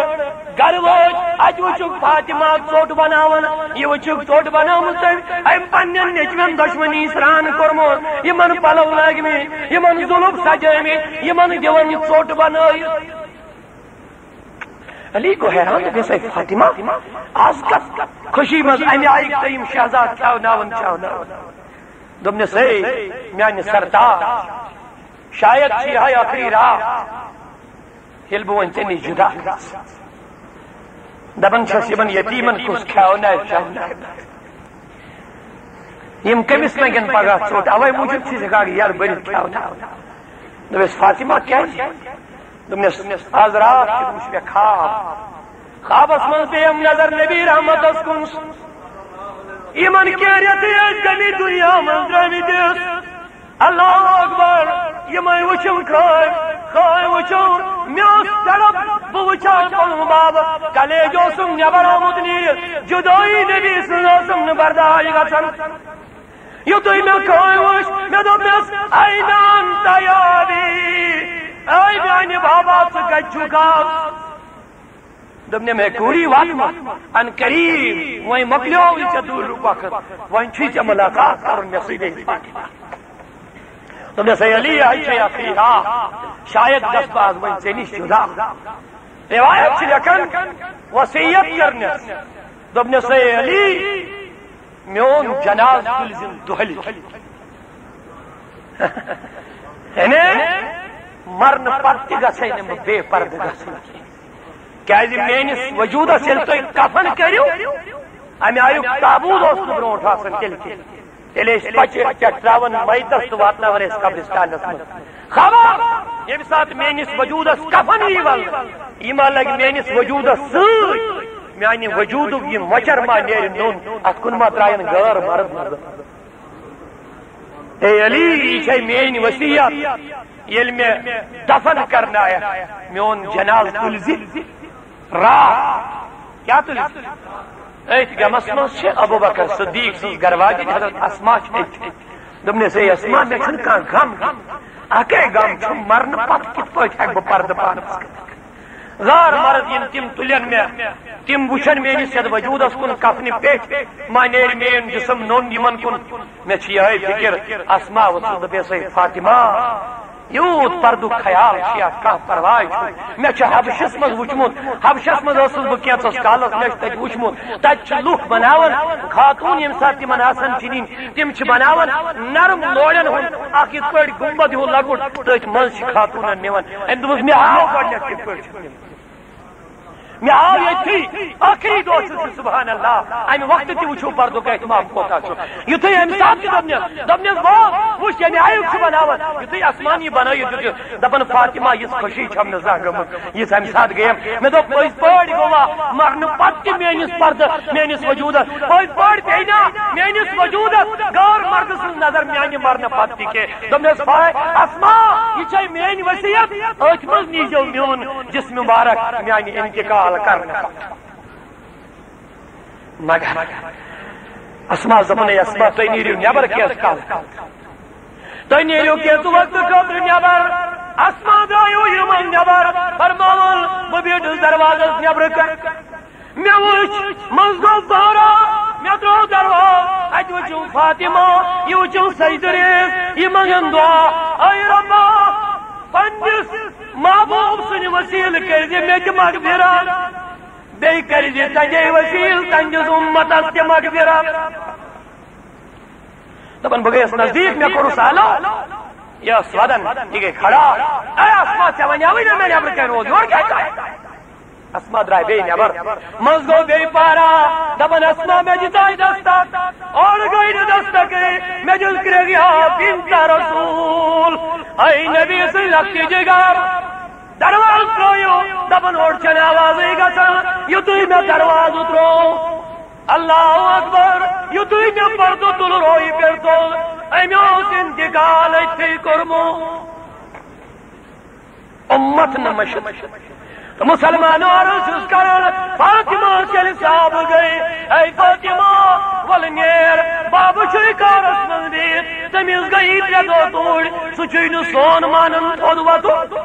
گرٕ وٲتۍ، اتہِ وٕچھُکھ فاطمہ ژوٚٹ بناوان، یہِ وٕچھُکھ ژوٚٹ بنٲومٕژ تٔمۍ، أمۍ پننٮ۪ن نیٚچوٮ۪ن دۄشوٕنی سرٛان کوٚرمُت، یِمن پلو لٲگمٕتۍ، یِمن زُلُف سجٲومٕتۍ، یِمن دِوان یہِ ژوٚٹ بنٲوِتھ۔ علی گوٚو حیران، دوٚپنَس، "ہے فاطمہ، آز کَتھ خوشی منٛز اَمہِ آیہِ تۄہہِ یِم شہزاد کھیٛاوناوان، کھیٛاوناوان؟" دوٚپنَس، "ہے میٛانہِ سردار، شاید چھِ یِہوٚے ٲخری راتھ، ییٚلہِ بہٕ وۄنۍ ژےٚ نِش جُدا گژھٕ۔ دَپان چھَس، یِمَن یتیٖمَن کُس کھیٛاونایہِ، کھیٛاونایہِ؟ یِم کٔمِس لَگن پگاہ ژوٚٹ؟ اَوَے موٗجوٗب چھِ أسۍ ہٮ۪کان یَرٕ بٔرِتھ کھیٛاوناوُن۔" دوٚپنَس، "فاطمہ، کیٛازِ؟" دوٚپنَس، "آز راتھ کیُتھ وُچھ مےٚ خواب۔ خوابَس منٛز پیٚیَم نظر نبی رحمتَس کُن۔ یِمَن کینٛہہ رٮ۪تٕے ٲسۍ گٔمٕتۍ دُنیا منٛز درٛٲمٕتِس۔ اللہ اکبر، یِمَے وُچھِم خواب، خواب وُچھِم۔ مےٚ ٲس تڑپ، بہٕ وُچھان پنُن بابہٕ۔ کلیج اوسُم نٮ۪بر آمُت نیٖرِتھ، جُدٲیی نبی سٕنٛز ٲسٕم نہٕ برداش گژھان۔" یُتھُے مےٚ خواب وُچھ، مےٚ دوٚپنَس، "أين أنت يا أبي؟ اے میٛانہِ بابا، ژٕ کَتہِ چھُکھ آز؟" دوٚپنَم، "ہے کوٗری، واتہٕ وۄنۍ، عن قریب، وۄنۍ مۄکلیو یہِ ژےٚ دوٗریُک وقت، وۄنۍ چھُے ژےٚ مُلاقات کَرُن مےٚ سۭتۍ، فاطمہ۔" دوٚپنَس، "ہے علی، یہِ چھے ٲخری راتھ، شاید گژھٕ بہٕ آز وۄنۍ ژےٚ نِش جُدا۔" رِوایت چھِ لیکھان، وصیت کٔرنَس، دوٚپنَس، "ہے علی، میون جناز تُلزِ دۄہلہِ۔" یعنی مرنہٕ پتہٕ تہِ گژھے نہٕ بہٕ بے پردٕ گژھُن کینٛہہ۔ کیازِ میٲنِس وجوٗدس ییٚلہِ تُہۍ کفن کٔرِو، امہِ آیُک تابوٗت اوس نہٕ برونٛٹھ آسان تیٚلہِ کینٛہہ۔ تیٚلہِ ٲسۍ پچہِ پٮ۪ٹھ تراوان میتس تہٕ واتناوان ٲسۍ قبرستانس منٛز۔ خبر ییٚمہِ ساتہٕ میٲنِس وجوٗدس کفن یی ولنہٕ، یہِ ما لگہِ میٲنِس وجوٗدس سۭتۍ، میانہِ وجوٗدُک یہِ مۄچر ما نیرِ نوٚن، اتھ کُن ما ترایَن غٲر مرد نظر۔ اے علی، یہِ چھے میٲنۍ وصیت، ییٚلہِ مےٚ دفن کرنایکھ، میون جنازٕ تُلزِ راتھ۔ کیٛاہ تُلزِ؟ أتھۍ غمس منٛز چھِ ابو بکر صدیق سٕنٛز گرواجِنۍ حضرت اسما چھِ أتھۍ۔ دوٚپنَس، "اے اسما، مےٚ چھُنہٕ کانٛہہ غم کینٛہہ۔ اَکے غم چھُم، مرنہٕ پتہٕ کِتھ پٲٹھۍ ہٮ۪کہٕ بہٕ پردٕ پانس کٔرِتھ؟" غٲر مرد یِم تِم تُلن مےٚ، تِم وٕچھن میٲنِس یتھ وجوٗدس کُن کفنہِ پیٚٹھۍ، ما نیرِ میون جسم نوٚن یِمن کُن۔ مےٚ چھِ یِہے فکر، اسما وٕژھ تہٕ دوٚپنَس، "ہے فاطمہ، یوٗت پردُک خیال چھُ یا کانٛہہ پرواے چھُ؟ مےٚ چھُ حبشس منٛز وٕچھمُت، حبشس منٛز ٲسٕس بہٕ کینٛژس کالس، مےٚ چھُ تتہِ وٕچھمُت، تتہِ چھِ لُکھ بناوان، خاتوٗن ییٚمہِ ساتہٕ تِمن آسان چھِ نِنۍ، تِم چھِ بناوان نرم لوڑٮ۪ن ہُنٛد اکھ یِتھ پٲٹھۍ گُنبد ہیوٗ لۄکُٹ، تٔتھۍ منٛز چھِ خاتوٗنن نِوان۔" أمۍ دوٚپُس، "مےٚ ہاو گۄڈٕنٮ۪تھ کِتھ پٲٹھۍ چھِ نِوان۔ مےٚ ہاو ییٚتھی ٲخری دۄہ چھُ سُہ، سبحان اللہ، امہِ وقتہٕ تہِ وٕچھِو پردُک اہتمام کوٗتاہ چھُ۔" یُتھُے امہِ ساتہٕ تہِ دوٚپنَس، دوٚپنَس، "وۄنۍ وٕچھ، ییٚمہِ آیُک چھُ بناوان۔" یُتھُے اسمان یہِ بنٲیِتھ دیُت، دپان، "فاطمہ، یِژھ خوشی چھَم نہٕ زانٛہہ گٔمٕژ، یِژھ امہِ ساتہٕ گٔیم۔" مےٚ دوٚپ، "پٔزۍ پٲٹھۍ گوٚوا مرنہٕ پتہٕ تہِ میٲنِس پردٕ، میٲنِس وجوٗدس؟ پٔزۍ پٲٹھۍ پیٚیہِ نا میٲنِس وجوٗدس غٲر مردٕ سٕنٛز نظر میانہِ مرنہٕ پتہٕ تہِ کینٛہہ؟" دوٚپنَس، "فا-، اسما، یہِ چھے میٲنۍ وصیت، أتھۍ منٛز نیٖزیو میون جسم مبارک میانہِ انتقال کرنہٕ پتہٕ۔" مگر اسما دوٚپُن، "ہے اسما، تُہۍ نیٖرِو نٮ۪بر کینٛہہ کال، تُہۍ نیٖرِو کینٛہہ وقتہٕ خٲطرٕ نٮ۪بر۔" اسما درٛایو یِمن نٮ۪بر، فرماوُن، بہٕ بیٖٹھٕس دروازس نٮ۪برٕ کنہِ۔ مےٚ وٕچھ، منٛز گوٚو پہرا، مےٚ ترٛوو دروازٕ، اتہِ وٕچھُم فاطمہ، یہِ وٕچھُم سجدٕ ریز، یہِ منٛگن دعا، اے ربا، پننِس محبوب سٕنٛدِ وسیلہٕ کٔرۍ زِ مےٚ تہِ مغفرت، بیٚیہِ کٔرۍ زِ تنٛدے وسیلہٕ تنٛدِس اُمتس تہِ مغفرت۔ دپان، بہٕ گٔیَس نزدیٖک، مےٚ کوٚرُس آلو، یہِ ٲس ودان، یہِ گٔے کھڑا۔ اے اسما، ژےٚ وَنیٛاوٕے نہ مےٚ نٮ۪برٕ کَنہِ روز، یورٕ کیٛازِ درٛایہِ؟ اسما درٛاے بیٚیہِ نٮ۪بر۔ منٛز گوٚو بیٚیہِ پارا، دپان، "اسما، مےٚ دِژاے دستک۔" اورٕ گٔے نہٕ دستکٕے، مےٚ دیُت کرٛیٚکھ یاد، "انت رسول، اے نبی سٕنٛدۍ لۄکٹہِ جگر۔" دروازٕ ترٛٲیِو، دپان، اورٕ چھَنہٕ آوازٕے گژھان۔ یُتھُے مےٚ دروازٕ ترٛوو، اللہ اکبر، یُتھُے مےٚ پردٕ تُل، رویہِ پٮ۪ٹھ تُل، أمۍ اوس انتقال أتھی کوٚرمُت۔ اُمت نہٕ مٔشِتھ۔ تہٕ مُسلمانو عرض چھُس کران، فاطمہ ییٚلہِ صاحب گٔے، اے فاطمہ، وَلہٕ نیر، بابہٕ چھُے کارس منٛز بِہِتھ، تٔمِس گٔیی ترٛےٚ دۄہ توٗرۍ، سُہ چھُے نہٕ سون مانان تھوٚد وۄتھُن۔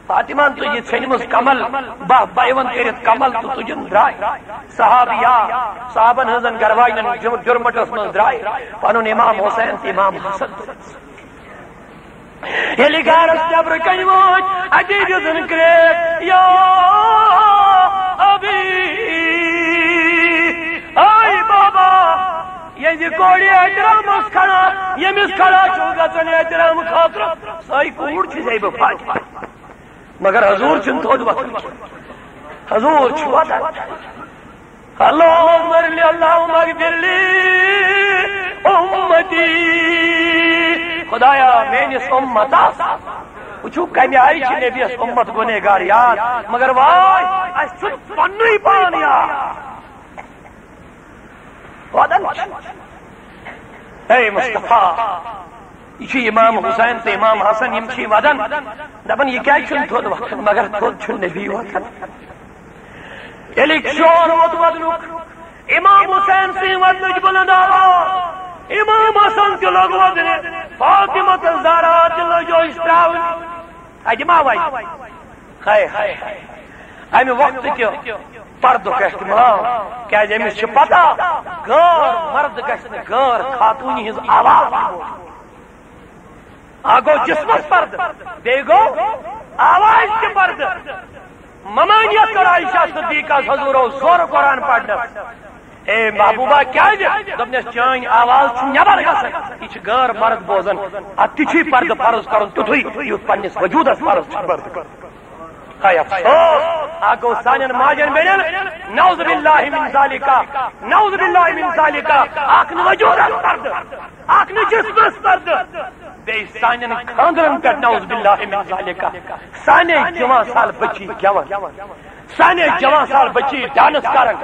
فاطمہ ہن تُج یہِ ژھیٚنمٕژ کمل، باہ بایوَن کٔرِتھ کمل تہٕ تُجِن درٛاے۔ صحابیا، صحابن ہٕنٛزن گرواجنٮ۪ن جُر-، جُرمٹس منٛز درٛاے، پنُن امام حسین تہٕ امام حسن تُلُن۔ ییٚلہِ گرس نٮ۪برٕ کنہِ وٲتۍ، اتی دِژٕن کرٛیک، یا یہِ کورِ احترامس کھڑا، ییٚمِس کھڑا چھُ گژھُن احترام خٲطرٕ، سۄے کوٗر چھِ زیبہٕ فاطمہ۔ مگر حضور چھُنہٕ تھوٚد وۄتھان۔ حضور چھُ وۄتھان۔ اللہم اغفر لی، اللہم اغفر لی امتی۔ خدایا، میٲنِس اُمتس۔ وٕچھِو، کمہِ آیہِ چھِ نبیَس اُمت گۄنہگار یاد، مگر واے، اَسہِ چھُ پننُے پان یاد۔ وَدَن۔ اے مصطفیٰ، یہِ چھُ امام حسین تہٕ امام حسن، یِم چھِ وَدَن، دَپَن، یہِ کیٛازِ چھُنہٕ تھوٚد وۄتھان؟ مگر تھوٚد چھُنہٕ نبی وۄتھان۔ ییٚلہِ شور ووت وَدنُک، امام حسین سٕنٛدِ وَدنٕچ بُلند آواز، امام حسن تہِ لوٚگ وَدنہِ، فاطمہ تہٕ زہرا تہِ لٔج أچھ ترٛاوٕنۍ۔ اَتہِ ما وَدِ؟ ہاے، ہاے، ہاے۔ اَمہِ وقتہٕ کہِ پردُک اہتمام، کیازِ أمِس چھِ پتہ، غٲر مرد گژھِ نہٕ غٲر خاتوٗنہِ ہٕنٛز آواز تہِ بوزٕنۍ۔ اکھ گوٚو جسمس پردٕ، بیٚیہِ گوٚو آواز تہِ پردٕ۔ ممانیت کٔر عائشہ صدیقہ حضورو زورٕ قرآن پرنس۔ اے محبوبہ، کیازِ؟ دوٚپنس، چٲنۍ آواز چھِ نٮ۪بر گژھان، یہِ چھِ غٲر مرد بوزان۔ اتھ تہِ چھُے پردٕ فرض کرُن تیُتھُے، یُتھ پننِس وجودس فرض چھُ پردٕ کرُن۔ ہاے افسوس، اکھ گوٚو سانٮ۪ن ماجن بیٚنٮ۪ن، نعوذ باللہ من ذالکہ، نعوذ باللہ من ذالکہ، اکھ نہٕ وجودس پردٕ، اکھ نہٕ جسمس پردٕ، بیٚیہِ سانٮ۪ن خاندرن پٮ۪ٹھ نعوذ باللہ من ذالکہ۔ سانے جوان سال بچی گٮ۪وان، سانے جوان سال بچی ڈانس کران،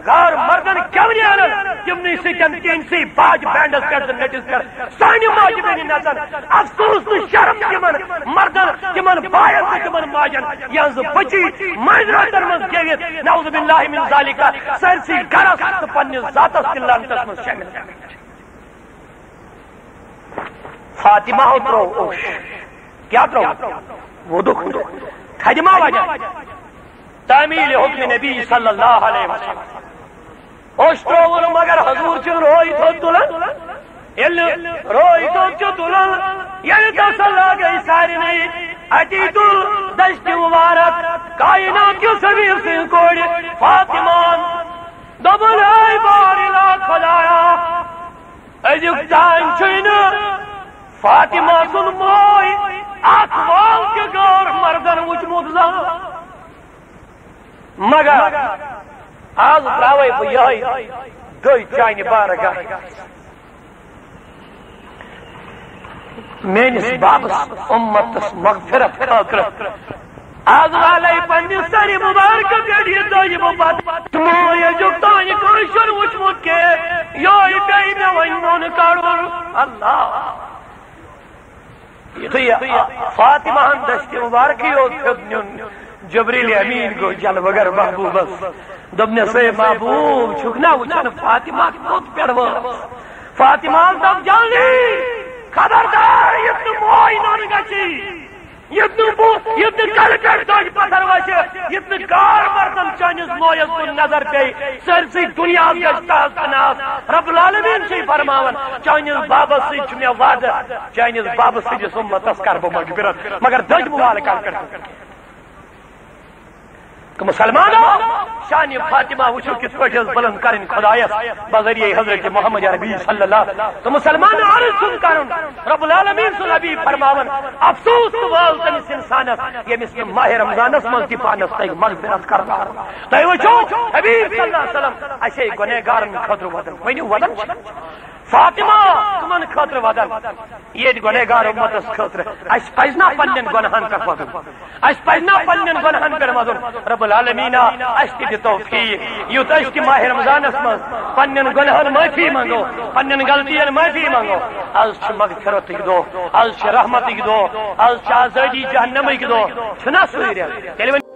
غٲر مردن گٮ۪ونہِ انان، تِمنٕے سۭتۍ تِہنٛدسٕے باج بینڈس پٮ۪ٹھ تہٕ نٔٹِس پٮ۪ٹھ سانہِ ماجہِ بیٚنہِ نژان۔ افسوس تہٕ شرم تِمن مردن، تِمن باین تہٕ تِمن ماجن، یِہنٛز بچی مٲنٛزِ راتن منٛز گٮ۪وِتھ، نعوذ باللہ من ذالکہ، سٲرسٕے گرس تہٕ پننِس ذاتس تہِ لعنتس منٛز شٲمِل۔ فاطمہ ہو ترٛوو اوٚش۔ کیٛاہ ترٛوو؟ وُدُک۔ تھدِ ما وجہ؟ تعمیل حکم نبی صلی اللہ علیہ وسلم۔ اوٚش ترٛووُن، مگر حضور چھُنہٕ روے تھوٚد تُلان۔ ییٚلہِ نہٕ روے تھوٚد چھُ تُلان، ییٚلہِ تسلا گٔے سارنٕے، اتی تُل دشتِ مبارک کائنات کِس حبیب سٕنٛدِ کورِ فاطمہ۔ دوٚپُن، اے بار اِلٰہ خدایا، أزیُک تام چھُے نہٕ فاطمہ سُنٛد موے اکھ وال تہِ غٲر مردن وُچھمُت زانٛہہ۔ مگر از ترٛاوے بہٕ یِہوٚے دٔج چانہِ بارگاہ۔ میٲنِس بابس اُمتس مغفرت خٲطرٕ۔ از والے پننہِ سرِ مبارکہٕ پٮ۪ٹھ یہِ دٔج بہٕ پتہٕ۔ موے أزیُک تام کٲنٛسہِ چھُنہٕ وُچھمُت کینٛہہ، یِہوٚے پیٚیہِ مےٚ وۄنۍ نوٚن کڑُن۔ اللہ۔ یُتھُے فاطمہ ہن دستِ مبارکٕے یوت ہیوٚت نیُن، جبریل امین گوٚو جلوٕ گر محبوبس۔ دوٚپنس، اے محبوب، چھُکھ نا وٕچھان فاطمہ کوٚت پٮ۪ٹھ وٲژ؟ فاطمہ ہن دوٚپ، جلدی، خبردار، یُتھ نہٕ موے نوٚن گژھی، یُتھ نہٕ بہٕ، یُتھ نہٕ کلہٕ پٮ۪ٹھ دٔج پتھر وسہِ، یُتھ نہٕ غٲر مردن چٲنِس مویس کُن نظر پیٚیہِ، سٲرسٕے دُنیاہس گژھِ تحس تہٕ ناس۔ رب العالمین چھُے فرماوان، چٲنِس بابس سۭتۍ چھُ مےٚ وعدٕ، چٲنِس بابہٕ سٕنٛدِس اُمتس کرٕ بہٕ مغفرت، مگر دٔج مُبارک کر پٮ۪ٹھ۔ تہٕ مسلمانو، شانِ فاطمہ وٕچھِو کِتھ پٲٹھۍ ٲس بُلند کرٕنۍ خدایس بذریعہ حضرت محمد عربی صلی اللہ۔ تہٕ مسلمانو عرض چھُم کرُن، رب العالمین سُنٛد حبیب فرماوان، افسوس تہٕ وٲل تٔمِس انسانس، ییٚمِس نہٕ ماہِ رمضانس منٛز تہِ پانس تگہِ مغفرت کرناوُن۔ تُہۍ وٕچھِو، حبیب صلی اللہ علیہ وسلم، اسے گۄنہگارن خٲطرٕ ودان، ؤنِو ودان چھِ۔ فاطمہ تِمن خٲطرٕ ودان، ییٚتہِ گۄنہگار اُمتس خٲطرٕ۔ اسہِ پزِ نا پننٮ۪ن گۄنہن پٮ۪ٹھ ودُن؟ اسہِ پزِ نا پننٮ۪ن گۄنہن پٮ۪ٹھ ودُن؟ رب العالمیٖن، اسہِ تہِ دِ توفیٖق، یُتھ أسۍ تہِ ماہِ رمضانس منٛز پننٮ۪ن گۄنہن معٲفی منٛگو، پننٮ۪ن غلطین معٲفی منٛگو۔ از چھُ مغفرتٕکۍ دۄہ، از چھِ رحمتٕکۍ دۄہ، از چھِ آزٲدی جہنمٕکۍ دۄہ، چھُنا سُے رٮ۪تھ؟ تیٚلہِ ؤنِو۔